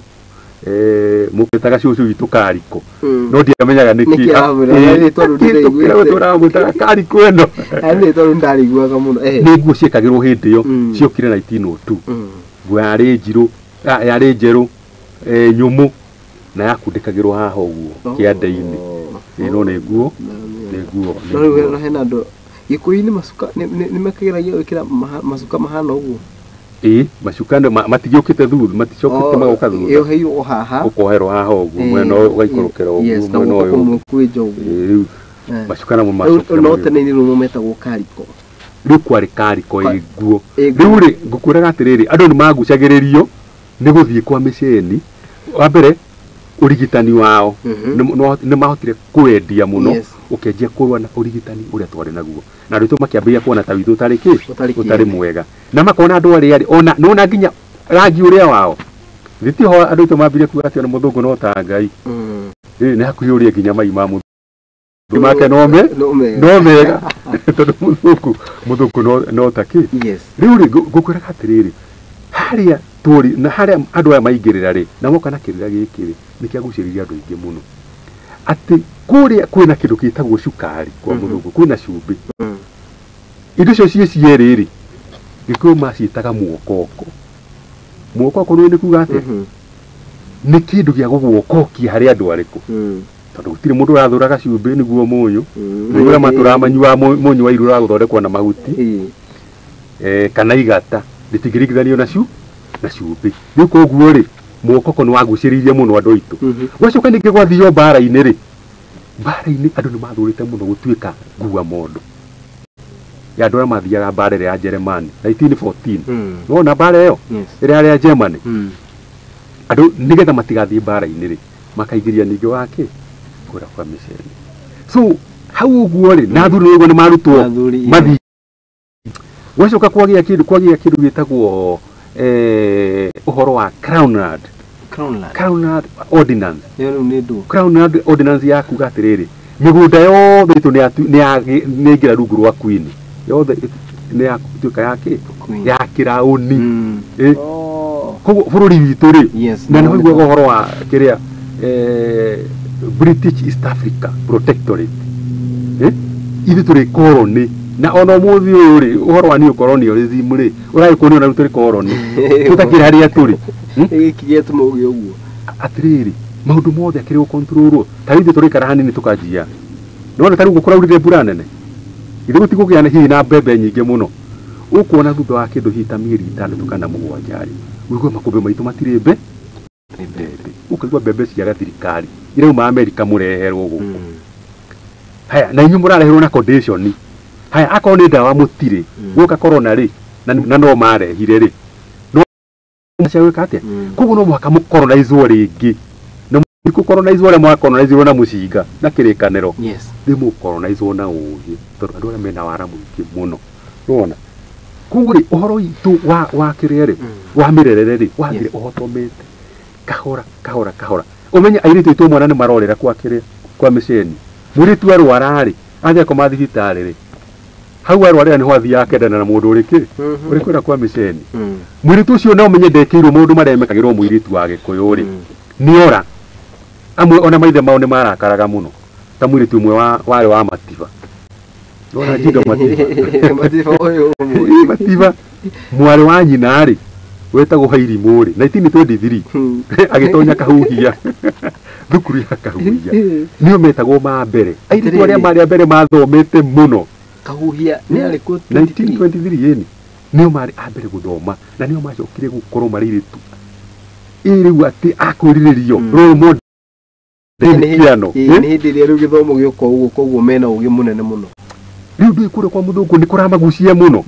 mũgĩtaga cũcũ witũ Kariko. No ndiamenyaga nĩkĩ. Nĩkĩ aramwĩra, na rĩtwa rĩu ndĩraiguĩte. Tũramwĩtaga Kariko ĩno. Arĩ rĩtwa rĩu ndarĩiguaga mũno. Nĩ nguo ciekagĩrwo hĩndĩ ĩyo, ciokire 1902. Nguo yarĩ njirũ, yarĩ njerũ, nyũmũ, na yakundĩkagĩrwo haha ũguo kĩande-inĩ. Ĩno nĩ nguo, nĩ nguo, nĩ No rĩu nguo. hena andũ Gĩkũyũ-inĩ macuka nĩ makĩgeragia gwĩkĩra macuka mahana ũguo. Ĩĩ, macuka matigĩũkĩte thutha, maticokete magoka thutha. Ĩyoheirwo haha. Ũkoherwo haha ũguo, mwena ũyũ ũgaikũrũkĩra ũguo, mwena ũyũ. Kũmwe kwĩnja ũguo. Ĩĩ, rĩu macuka namo Rĩu macokire no tene-inĩ rĩu metagwo kariko. Rĩu kwarĩ kariko ĩ nguo. Ĩ nguo. Rĩu rĩ, ngũkwĩraga atĩrĩrĩ, andũ nĩ magucagĩrĩrio nĩ gũthiĩ kwa mĩceni. Wa mbere, ũrigitani wao nĩ mahotire kwendia mũno, ũkĩanjia kũrũa na ũrigitani ũrĩa twarĩ naguo. Na andũ aitũ makĩambĩrĩria kuona ta witũ ũtarĩ kĩ? Ũtarĩ Ũtarĩ kĩene. mwega. Na makona andũ arĩa rĩ, ona nona nginya rangi ũrĩa wao. Gĩtĩ ho andũ aitũ mambire kuga atĩ ona mũthũngũ no ta Ngai. Ĩ, nĩ hakuhĩ ũrĩe nginya mai ma mũthũngũ. Make no me? No mega. No mega. Tondũ mũthũngũ no ta kĩ? Rĩu rĩ, ngũkwĩraga atĩrĩrĩ, harĩa tũrĩ na harĩa andũ aya maingĩrĩra rĩ, na moka na kĩrĩra gĩkĩ rĩ, nĩ kĩagucĩrĩirie andũ aingĩ mũno. Atĩ kũrĩa kwĩna kĩndũ gĩtagwo cukari kwa mũthũngũ, kwĩna cumbĩ. Indo icio ciĩ cierĩ rĩ, Gĩkũyũ maciĩtaga mwokoko. Mwokoko nĩ kuga atĩa? Nĩ kĩndũ gĩa gũgwokokia harĩ andũ arĩkũ. Tondũ gũtirĩ mũndũ ũrathũraga cumbĩ nĩguo mũnyũ. Nĩ ũrĩa matũramanyuaga mũnyũ wa iru ũragũthondekwo na mahuti. Kana igata, rĩtingĩringithanio na na cumbĩ. Rĩu koguo rĩ, mwokoko nĩ wagucĩrĩirie mũno andũ aitũ. Gwacoka ningĩ gwathio mbara-inĩ rĩ, mbara-inĩ andũ nĩ mathũrĩte mũno gũtuĩka ngua mondo. Ya andũ arĩa mathiaga mbara ĩrĩa ya Jeremani 1914. Nĩwona mbara ĩyo? Ĩrĩa yarĩ ya Germany. Andũ nĩgetha matigathiĩ mbara-inĩ rĩ, makaingĩria ningĩ wa kĩ? Kũrĩa kwa mĩcene. So hau ũguo rĩ, na athuri nĩguo nĩ marutwo mathiĩ. Gwacoka kwagĩa kĩndũ gĩtagwo ũhoro wa Crown Land. Crown Land Ordinance. Crown Land Ordinance ya kuga atĩrĩrĩ, mĩgũnda yothe itũ nĩ yaingĩra rungu rwa Queen. Yothe nĩ yatuĩka ya kĩ? Ya kĩraũni. Koguo bũrũri witũ rĩ, na nĩ ũiguaga ũhoro wa kĩrĩa British East Africa Protectorate. Ithuĩ tũrĩ koloni. Na ona ũmũthĩ ũyũ rĩ, ũhoro wa neo colonialism rĩ, ũragĩkwo nĩ ona rĩu tũrĩ koloni. Tũtakĩrĩ harĩa tũrĩ. Gĩkĩ gĩatũma ũgĩe ũguo. Atĩrĩrĩ, maũndũ mothe akĩrĩ gũkontrolwo. Ta rĩu ithuĩ tũrĩikara hanini tũkanjia. Nĩwona ta rĩu ũguo kũraurire mbura nene. Ithuĩ gũtikũgĩa hihi na mbembe nyingĩ mũno. Ũkuona thutha wa kĩndũ hihi ta mĩeri 6 kana 7 rĩ, ũigue makũmbĩ maitũ matirĩ mbembe. Ũkaigua mbembe cia thirikari irauma Amerika mũreherwo gũkũ. Haya, na inyuĩ mũrareherwo na condition. Haya, akorwo nĩ ndawa mũtirĩ, gũka corona rĩ, na no marehire rĩ. No cia gwĩka atĩa? Koguo no mũhaka mũcolonizwo rĩngĩ. Na mũcolonizwo ũrĩa mwacolonizirwo na mũcinga na kĩrĩkanĩro. Rĩu mũcolonizwo na ũũgĩ, tondũ andũ arĩa mena wara mũingĩ mũno. Nĩwona? Koguo rĩ, ũhoro witũ wa kĩrĩa rĩ, wa mĩrerere rĩ, wathire ũhotomete. Kahora, kahora, kahora. Ũmenye airĩtu aitũ mwana nĩ marorĩra kwa kĩrĩa, kwa mĩceni. Mũirĩtu arwara rĩ, athiĩ akoma thibitarĩ rĩ, hau arwarĩra nĩho athiaga akendana na mũndũ ũrĩkĩ? Ũrĩ kwĩra kwa mĩceni. Mũirĩtu ũcio no ũmenye ndekĩirwo maũndũ marĩa mekagĩrwo mũirĩtu wa Gĩkũyũ rĩ, nĩora. Amwe ona maithe mao nĩ marakaraga mũno. Ta mũirĩtu ũmwe warĩ wa Matiba. Nĩwona Jinda Matiba? Matiba ũyũ ũmwe. Matiba. Mwarĩ wa nyina rĩ, wetagwo Hairimũ rĩ 1923 agĩtonya Kahuhia thukuru ya Kahuhia nĩo metagwo ma mbere airĩtu arĩa marĩ a mbere mathomete mũno Kahuhia nĩ arĩkũ 1923 ĩni nĩo marĩ a mbere gũthoma na nĩo macokire gũkorwo marĩ airĩtu ĩ rĩu atĩ akwĩrirĩrio role model kĩano nĩ hĩndĩ ĩrĩa rĩu gĩthomo gĩũka ũguo koguo mena ũgĩ mũnene mũno rĩu ndũĩ kũrĩa kwa mũthũngũ nĩ kũramagucia mũno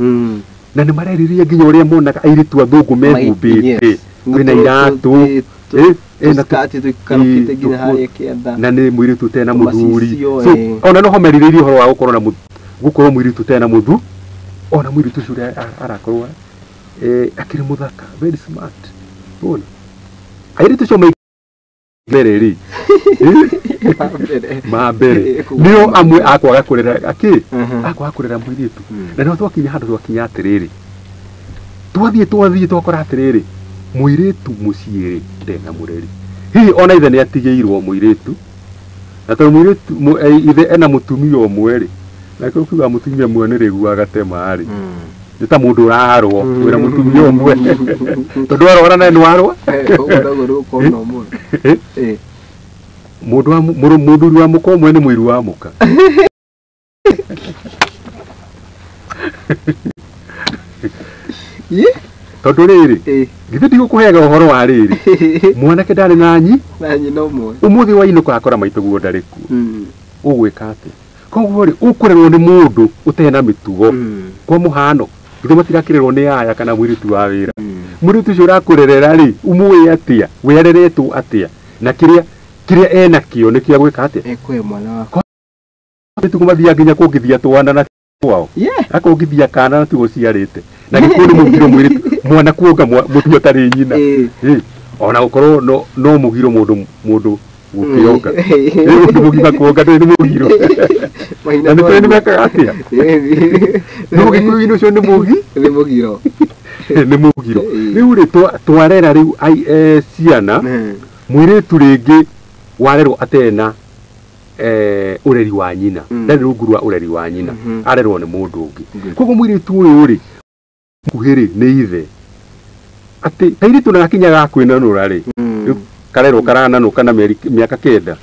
na nĩ marerĩria nginya ũrĩa monaga airĩtu athũngũ mehumbĩte kwĩna iratũ na nĩ mũirĩtu ũtarĩ na mũthuri so ona noho merirĩirie ũhoro wa gũkorwo na gũkorwo mũirĩtu ũtarĩ na mũthu ona mũirĩtu ũcio ũrĩa arakorwo akĩrĩ mũthaka very smart ona airĩtu acio mbere rĩ ma mbere nĩo amwe akwaga kũrera akĩ akwaga kũrera mũirĩtu na no twakinya handũ twakinya atĩrĩrĩ twathiĩ twakora atĩrĩrĩ mũirĩtu mũciĩ rĩ ndarĩ na mũreri hihi ona ithe nĩ atigĩirwo mũirĩtu na tondũ mũirĩtu ithe ena mũtumia ũmwe rĩ na kĩo kiuga mũtumia ũmwe nĩ rĩguaga gatema rĩ nĩ ta mũndũ ũrarwo wĩna mũtumia ũmwe tondũ arwara naye nĩwarwa mũndũ wa mũthuri wa mũka ũmwe nĩ mũiru wa mũka tondũ rĩrĩ githĩ ndigũkũheaga ũhoro wa rĩrĩ mwanake ndarĩ na nyina ũmwe ũmũthĩ wainũka akora maitũguo ndarĩ kuo ũgwĩka atĩa koguo rĩ ũkũrerwo nĩ mũndũ ũtarĩ na mĩtugo kwa mũhano githĩ matirakĩrerwo nĩ aya kana mũirĩtu wa wĩra mũirĩtu ũcio ũrakũrerera rĩ ũmũĩ atĩa we areretwo atĩa na kĩrĩa enakĩo nĩ kĩa gwĩka atĩa ekũhe mwana waku mĩtugo mathiaga nginya kũngithia twana na kwao akongithia kana na tigo ciarĩte na gĩkũyũ nĩ mũgiro mũirĩtu mwana kuonga mũtumia ũtarĩ nyina ona gũkorwo no mũgiro mũndũ gũkĩonga mũndũ mũgima kuonga ndũrĩ nĩ mũgiro na nĩ tũĩ nĩ mekaga atĩa no gĩkũyũ-inĩ ũcio nĩ mũgiro nĩ mũgiro rĩu rĩ twarera rĩu ciana mũirĩtu rĩngĩ warerwo atarĩ na ũreri wa nyina ndarĩ rungu rwa ũreri wa nyina arerwo nĩ mũndũ ũngĩ koguo mũirĩtu ũyũ rĩ kuhĩ rĩ nĩ ithe atĩ kairĩtu na gakinya ga kwĩnanũra rĩ karerwo karananũka na mĩaka 9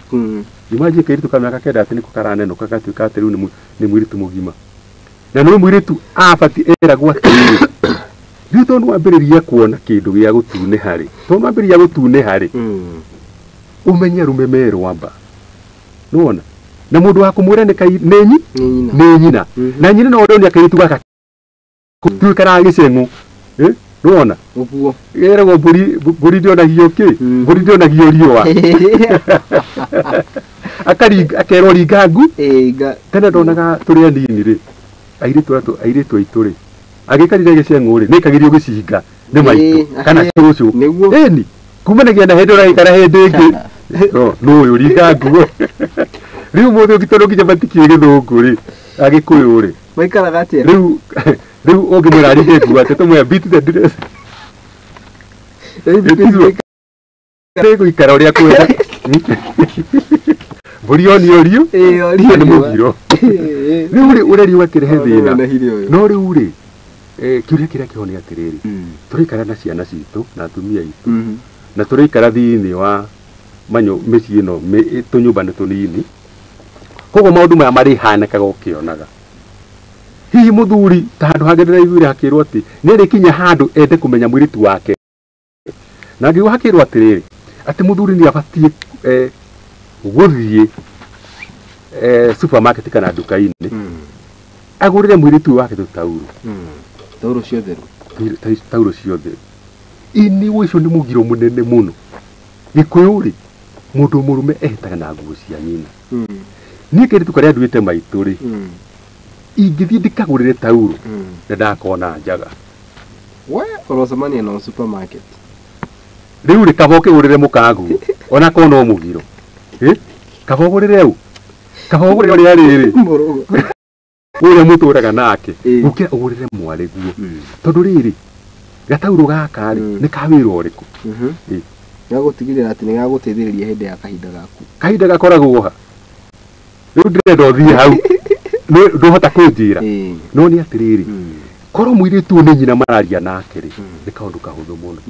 imagine kairĩtu ka mĩaka 9 atĩ nĩko karanenũka gatuĩka atĩ rĩu nĩ mũirĩtu mũgima na nĩ mũirĩtu abatiĩ eragwo atĩrĩrĩ rĩu tondũ wambĩrĩria kuona kĩndũ gĩa gũtunĩha rĩ tondũ wambĩrĩria gũtunĩha rĩ ũmenye arũme merwo amba nĩwona na mũndũ wa kũmwĩra nĩ nyina na nyina no ũrĩa kairĩtu gaka tuĩ karagĩceng'ũ nĩwona ũguo ĩragwo mbũri ndĩonagio kĩ mbũri ndĩonagio riũa akerwo ringa ngu tene ndonaga tũrĩ anini rĩ airĩtu aitũ rĩ agĩkarire gĩceng'ũ rĩ nĩaikagĩrio gĩcinga nĩ maitũ kana cũcũ ĩni kumanagia na hĩndĩ ũragĩikara hĩndĩ ĩngĩ no ũyũ ringa nguo rĩu mũthĩ ũngĩ tondũ nginya matikĩũĩ gĩthũngũ rĩ agĩkũyũ rĩ maikaraga atĩa rĩu ũngĩmwĩra aringe nguo atĩ tũmwĩra beat the dress gũikara ũrĩa kwenda mbũri yonio riũ nĩ mũgiro rĩu rĩ ũreri ũgakĩrehe thĩna no rĩu rĩ kĩũria kĩrĩa kĩho nĩ atĩrĩrĩ tũraikara na ciana citũ na atumia aitũ na tũraikara thĩinĩ wa mĩciĩ ĩno tũnyũmba nĩ tũnini koguo maũndũ maya marĩhanĩkaga ũkĩonaga hihi mũthuri ta handũ hangĩ ndĩraiguire hakĩrwo atĩ nĩ arĩkinya handũ ende kũmenya mũirĩtu wake na ngĩigua hakĩrwo atĩrĩrĩ atĩ mũthuri nĩ abatiĩ gũthiĩ supermarket kana nduka-inĩ agũrĩre mũirĩtu wake tũtaurũ taurũ ciothe taurũ ciothe ini ũcio nĩ mũgiro mũnene mũno gĩkũyũ rĩ mũndũ mũrũme ehĩtaga na nguo cia nyina niĩ kairĩtu karĩa nduĩte maitũ rĩ ingĩthiĩ ndĩkagũrĩre taurũ na ndakona njaga we ũrocemania nao supermarket rĩu rĩ kaba ũkĩgũrĩre mũkaguo ona korwo no mũgiro kaba ũgũrĩre ũ kaba ũgũrĩre ũrĩa rĩrĩ ũrĩa mũtũraga nake gũkĩra ũgũrĩre mwarĩguo tondũ rĩrĩ gataurũ gaka rĩ nĩ ka wĩra ũrĩkũ gagũtigĩrĩra atĩ nĩ gagũteithĩrĩria hĩndĩ ya kahinda gaku kahinda gakoragwo ha rĩu ndĩrenda ũthiĩ hau ndũhota kũnjĩra no nĩ atĩrĩrĩ Korwo mũirĩtu ũyũ nĩ nyina mararia nake rĩ, nĩ kaũndũ kahũthũ mũno.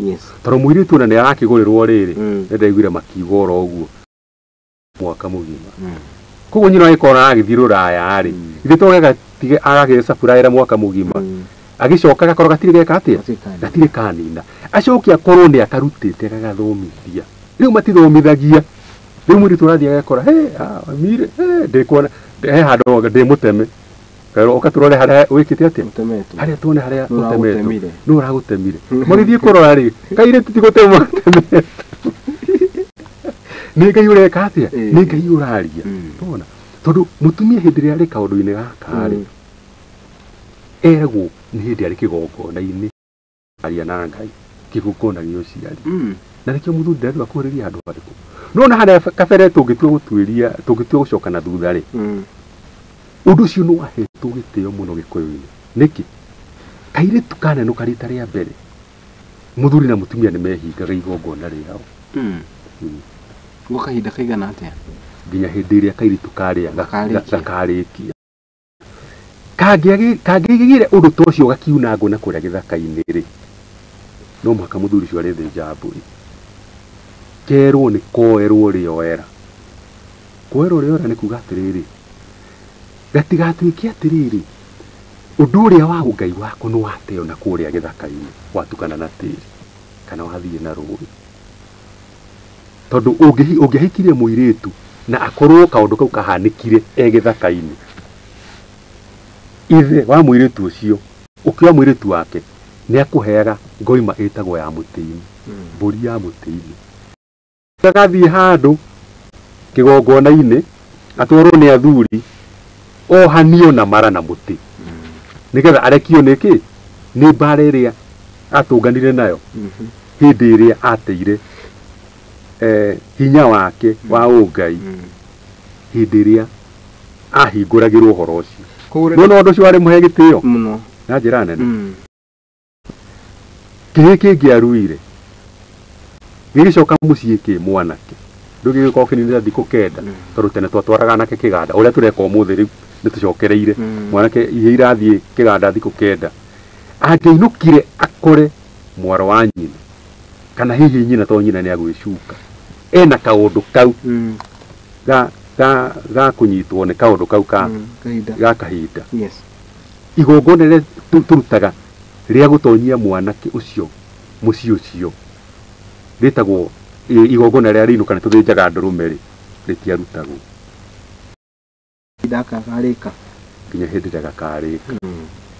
Tondũ mũirĩtu ona nĩ arakĩgũrĩrwo rĩrĩ, nĩ ndaiguire makiuga oro ũguo mwaka mũgima. Koguo nyina agĩkorwo aragĩthiĩ rũraya rĩ, ithe to gagatige agagĩcaburaĩra mwaka mũgima. Agĩcoka gakorwo gatirĩ geka atĩa? Gatirĩ kanina. Acoke akorwo nĩ akarutĩte gagathomithia. Rĩu matithomithagia. Rĩu mũirĩtu ũrathiĩ agakora, he, mire, he, ndĩkuona, he handũ ndĩ mũteme. Kaĩrwo ũka tũrore harĩa wĩkĩte atĩa? Harĩa tuone harĩa ũtemetwo. Nũ ũragũtemire. Magĩthiĩ kũrora rĩ, kairĩtu ti gũtemwo gatemetwo. Nĩ Ngai ũreka atĩa? Nĩ Ngai ũraria. Nĩwona? Tondũ mũtumia hĩndĩ ĩrĩa arĩ kaũndũ-inĩ gaka rĩ, eragwo nĩ hĩndĩ arĩ kĩgongona-inĩ aria na Ngai, kĩgongona gĩa ũciari. Na nĩkĩo mũthuri ndarĩ akuhĩrĩria handũ harĩkũ. No na harĩa kabere tũngĩtua gũtuĩria, tũngĩtua gũcoka na thutha rĩ, ũndũ ũcio nĩ wahetwo gĩtĩo mũno Gĩkũyũ-inĩ. Nĩkĩ? Kairĩtu kanenũka rita rĩa mbere, mũthuri na mũtumia nĩ mehingaga igongona rĩao. Gwa kahinda kaigana atĩa? Nginya hĩndĩ ĩrĩa kairĩtu karĩa gakarĩkia. Kangĩgĩire ũndũ ta ũcio gakiuna ngũ na kũrĩa gĩthaka-inĩ rĩ, no mũhaka mũthuri ũcio arĩthĩnja mbũri. Kerwo nĩ koerwo rĩoera. Koerwo rĩoera nĩ kuga atĩrĩrĩ, gatigatuĩke atĩrĩrĩ, ũndũ ũrĩa wa ũngai waku nĩ wateo na kũrĩa gĩthaka-inĩ, watukana na tĩri kana wathiĩ na rũĩ. Tondũ ũngĩahikirie mũirĩtu na akorwo kaũndũ kau kahanĩkire e gĩthaka-inĩ, ithe wa mũirĩtu ũcio ũkĩoya mũirĩtu wake nĩ akũheaga ngoima ĩtagwo ya mũtĩ-inĩ, mbũri ya mũtĩ-inĩ. Agathiĩ handũ kĩgongona-inĩ atwarwo nĩ athuri ohanio na mara na mũtĩ nĩgetha arekio nĩkĩ? Nĩ mbara ĩrĩa atũnganire nayo hĩndĩ ĩrĩa ateire hinya wake wa ũngai hĩndĩ ĩrĩa ahingũragĩrwo ũhoro ũcio. No no ũndũ ũcio warĩ mũhe gĩtĩo mũno na njĩra nene. Kĩhĩ kĩngĩaruire gĩgĩcoka mũciĩ kĩ mwanake ndũgĩgĩkorwo kĩninĩte thikũ kenda, tondũ tene twatwaraga anake kĩganda. Ũrĩa tũreka ũmũthĩ rĩu nĩ tũcokereire mwanake ihe irathiĩ kĩganda thikũ kenda, angĩinũkire akore mwaro wa nyina kana hihi nyina, to nyina nĩ agwĩcuka ena kaũndũ kau ga kũnyitwo nĩ kaũndũ kau ka ga kahinda. Igongona rĩrĩa tũrutaga rĩa gũtonyia mwanake ũcio mũciĩ ũcio rĩtagwo igongona rĩa rĩinũka nĩ tũthĩnjaga ndũrũme rĩ, rĩtiarutagwo nginya hĩndĩ ĩrĩa gakarĩka.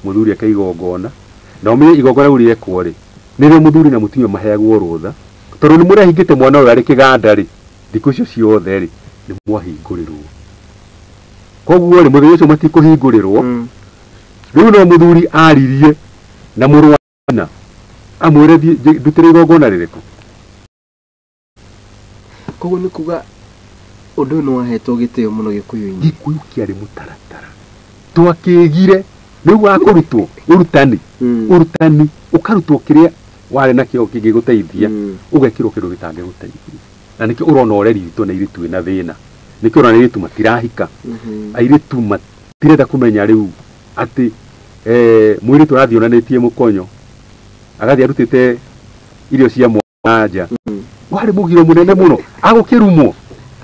Mũthuri eke igongona na ũmenye igongona rĩu rĩekwo rĩ, nĩrĩo mũthuri na mũtumia maheagwo rũtha, tondũ nĩ mũrehingĩte mwana ũyũ arĩ kĩganda rĩ, thikũ icio ciothe rĩ nĩ mwahingũrĩrwo. Koguo rĩ, mũthenya ũcio matikũhingũrĩrwo. Rĩu no mũthuri aririe na mũrũ wa nyina amwĩre thiĩ ndutĩre igongona rĩrĩkũ. Koguo nĩ kuga ũndũ ũyũ nĩ wahetwo gĩtĩo mũno Gĩkũyũ-inĩ. Gĩkũyũ kĩarĩ mũtaratara twakĩgire rĩu wa kũrutwo ũrutani, ũrutani ũkarutwo kĩrĩa warĩ nakĩo kĩngĩgũteithia, ũgekĩrwo kĩndũ gĩtangĩgũteithia. Na nĩkĩo ũrona ũreri witũ na airĩtu wĩna thĩna. Nĩkĩo ũrona airĩtu matirahika, airĩtu matirenda kũmenya rĩu atĩ mũirĩtu arathiĩ onanĩtie mũkonyo, agathiĩ arutĩte irio cia mwana nja. Warĩ mũgiro mũnene mũno agũkĩrumwo.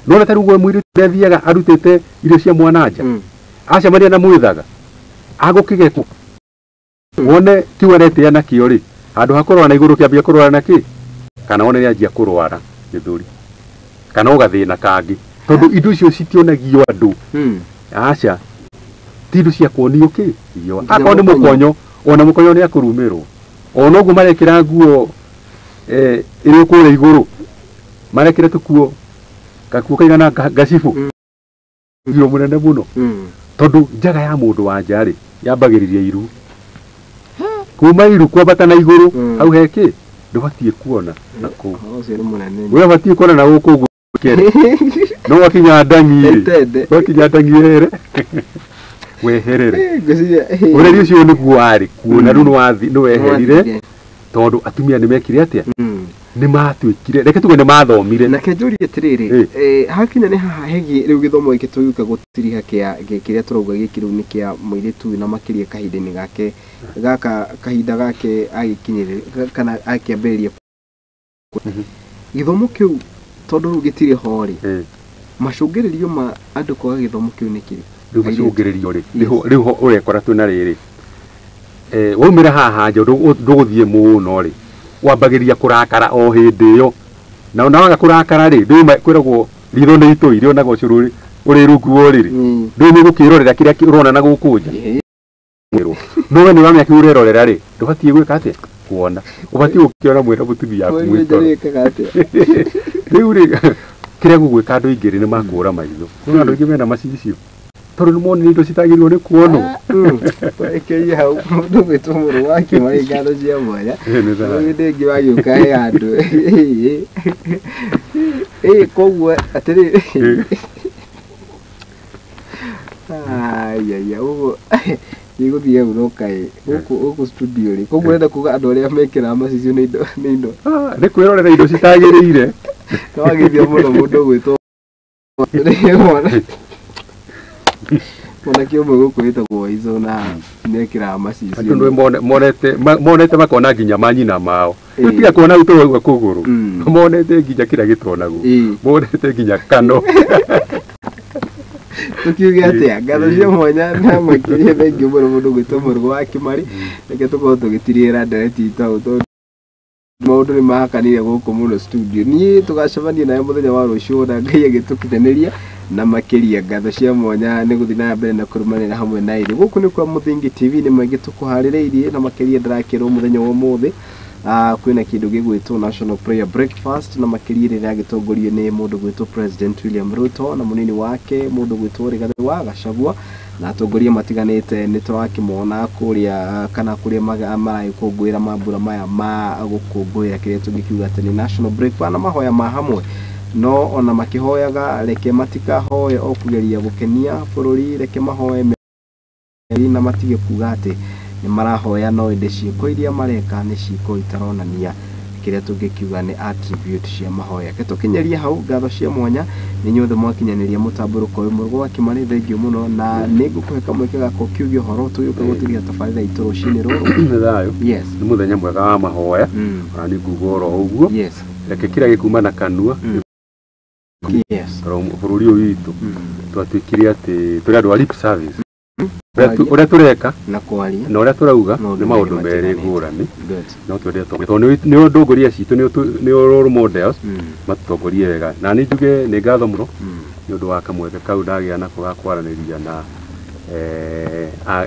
Nona ta rĩu mũirĩtu ũrĩa athiaga arutĩte irio cia mwana nja, acemania na mwĩthaga agũkĩgekwo wone kiu aretĩa nakĩo rĩ, handũ ha kũrora na igũrũ kĩambia kũrora na kĩ, kana wone nĩanjia kũrwara gĩthũri kana o gathĩna kangĩ, tondũ indo icio citionagio andũ. Aca, ti indo cia kuonio kĩ, akorwo nĩ mũkonyo, ona mũkonyo nĩ akũrumĩrwo. Ona ũguo marekĩra nguo ĩrĩ kũrĩa igũrũ, marekĩra tũkuo gakuo kaigana ngacibũ, mũgiro mũnene mũno, tondũ njaga ya mũndũ wa nja rĩ yambagĩrĩria iru, kuma iru kwambata na igũrũ, hau he kĩ ndũbatiĩ kuona na kũu, we ũbatiĩ kuona na gũkũ ũguo kere, no wakinya ndangi rĩ, wakinya ndangi wehere weherere. Ũreri ũcio nĩguo warĩ kuo, na rĩu nĩ weherire, tondũ atumia nĩ mekire atĩa? Nĩ matuĩkire, reke tuge nĩ mathomire. Na kĩnjũrie atĩrĩrĩ, hakinya nĩ haha hegiĩ rĩu gĩthomo gĩkĩ tũgĩũka gũtiriha kĩa kĩrĩa tũrauga gĩkĩ rĩu nĩ kĩa mũirĩtu na makĩria kahinda-inĩ gake gaka, kahinda gake agĩkinyĩrĩra kana akĩambĩrĩria gĩthomo kĩu, tondũ rĩu gĩtirĩ ho rĩ, macũngĩrĩrio ma andũ kwaga gĩthomo kĩu nĩ kĩrĩkũ? Rĩu macũngĩrĩrio rĩ, rĩu ũrekora twĩna rĩrĩ, waumĩra haha nja ndũgũthiĩ mũno rĩ, wambagĩrĩria kũrakara o hĩndĩ ĩyo, na ona waga kũrakara rĩ, ndũĩ kwĩragwo ritho nĩ itũi rĩonaga ũcũrũ ũrĩ rungu wa ũrĩrĩ, ndũĩ nĩ gũkĩrorera kĩrĩa ũrona na gũkũ nja, no we nĩ ũramenya kĩu ũrerorera rĩ, ndũbatiĩ gwĩka atĩa, kuona, ũbatiĩ gũkĩona mwĩna mũtumia waku mwĩ toro. Rĩu rĩ, kĩrĩa gũgwĩka andũ aingĩ rĩ, nĩ makũra maitho, kwĩna andũ aingĩ mena macicio tondũ nĩ monire indo citagĩrĩirwo nĩ kuonwo. Twerekeire hau mũndũ gwĩtwo mũrũ wa Kĩmani, ngatho cia mwanya. Hĩndĩ ĩngĩ wagĩũka he handũ. Koguo atĩrĩrĩ, aiya, ũguo gĩgũthiĩ hau no kaĩ gũkũ studio rĩ, koguo ũrenda kuga andũ arĩa mekĩraga macicio nĩ indo nĩ indo nĩ kwĩrorera indo citagĩrĩire. Nĩ wagĩthia mũno mũndũ gwĩtwo mwanake ũmwe gũkũ wĩtagwo Waizo na nĩekĩraga macicio. Andũ monete makona nginya manyina mao, tiga kuona ũtũragua kũgũrũ, monete nginya kĩrĩa gĩtonagwo, monete nginya kano. Tukiuge atĩa, ngatho cia mwanya na makĩria thengiũ mũno mũndũ gwĩtwo Mũrũgũ wa Kĩmari. Reke tũkorwo tũgĩtirĩra ndereti itũ hau tondũ maũndũ nĩ mahakanire gũkũ mũno studio. Niĩ tũgacemania nawe mũthenya wa rũciũ na Ngai agĩtũkinyanĩria na makĩria. Ngatho cia mwanya nĩ gũthiĩ na mbere na kũrũmanĩra hamwe na ithuĩ. Gũkũ nĩ kwa Mũthingi TV, nĩ maingĩ tũkũharĩrĩirie na makĩria ndĩrakĩrwo mũthenya wa ũmũthĩ kwĩna kĩndũ gĩgwĩtwo National Prayer Breakfast, na makĩria rĩrĩa agĩtongorio nĩ mũndũ gwĩtwo President William Ruto na mũnini wake mũndũ gwĩtwo Rigathĩ wa Gachagua na atongoria matiganĩte. Nĩ tũrakĩmona kũrĩa kana kũrĩa maragĩkũngũĩra mambura maya ma gũkũngũĩra kĩrĩa tũngĩkiuga atĩ nĩ National Breakfast na mahoya ma hamwe. No ona makĩhoyaga, reke matikahoe o kũgeria gũkenia bũrũri, reke mahoe na matige kuga atĩ nĩ marahoya, no ĩndĩ ciĩko iria mareka nĩ ciĩko itaronania kĩrĩa tũngĩkiuga nĩ attribute cia mahoya. Reke tũkinyerie hau. Ngatho cia mwanya nĩ inyuothe mwakinyanĩria mũtambũrũko ũyũ. Mũrũgũ wa Kĩmani, thengiũ mũno, na nĩ ngũkũhe kamweke gaka ũkiuge ũhoro tũgĩũka gũtiria tabarĩra itũ rũcinĩ rũrũ. Nĩ thayũ. Yes. Nĩ mũthenya mwega wa mahoya, ona nĩ nguga oro ũguo. Yes. Reke kĩrĩa gĩkuma na kanua. Yes. Bũrũri ũyũ witũ twatuĩkire atĩ tũrĩ andũ a lip service, ũrĩa tũreka na kwaria na ũrĩa tũrauga nĩ maũndũ merĩ ngũrani, no twende tondũ nĩ ndongoria citũ, nĩ role models, matũtongorie wega. Na nĩ njuge nĩ ngatho mũno nĩ ũndũ wa kamweke kau ndagĩa nako ga kwaranĩria na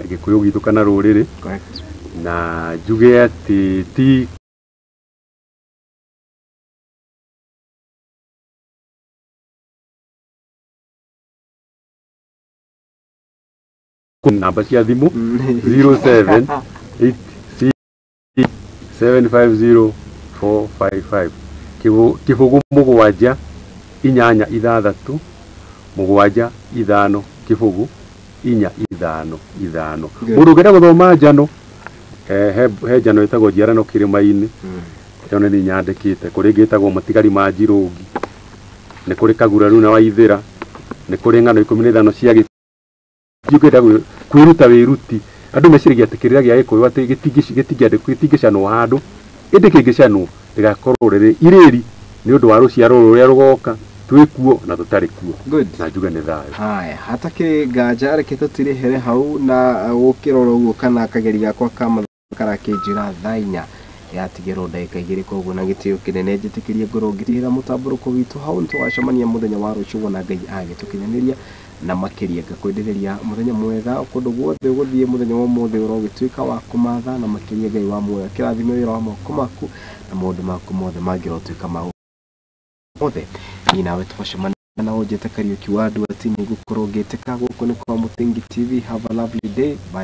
Gĩkũyũ gitũ kana rũrĩrĩ. Na njuge atĩ ti namba cia thimũ 0786 750 455, kĩbũgũ 7 8 6 7 5 0 4 5 5. Mũndũ ũngĩenda gũthoma njano, he njano ĩtagwo Njiarano Kĩrĩma-inĩ, ĩyo nĩ nyandĩkĩte. Kũrĩ ĩngĩ ĩtagwo Matigari ma Njirũngi, nĩ kũrĩ Kaguraru na Waithĩra, nĩ kũrĩ ng'ano 15 cia Gĩkũyũ. Kwĩruta wĩruti, andũ meciragia atĩ kĩrĩra gĩa Gĩkũyũ atĩ gĩtingĩcanwo handũ, ĩndĩ kĩngĩcanwo rĩgakorwo rĩrĩ irĩri nĩ ũndũ wa rũciaro rũrĩa rũgoka, twĩ kuo na tũtarĩ kuo. Na njuge nĩ thayũ. Haya, hatakĩrĩ nganja, reke tũtirĩhere hau na gũkĩrora ũguo kana kageri gakwa ka mathaa karakĩnjĩra thaa 4 yatigĩrwo ndagĩka 2. Koguo na gĩtĩo kĩnene njĩtĩkĩrie ngorwo ngĩtigĩra mũtambũrũko witũ hau. Nĩ tũgacemania mũthenya wa rũciũ wona Ngai agĩtũkinyanĩria na makĩria. Ngakwendereria mũthenya mwega kũndũ guothe ũgũthiĩ mũthenya wa ũmũthĩ, ũrogĩtuĩka wa kũmatha na makĩria Ngai wa muoyo kĩrathime wĩra wa moko maku na maũndũ maku mothe mangĩrotuĩka ma mothe. Niĩ nawe tũgacemania na ũnjĩte Kariũki wa Andũ ati nĩ ngũkorwo ngĩtĩka. Gũkũ nĩ kwa Mũthingi TV. Have a lovely day. Bye.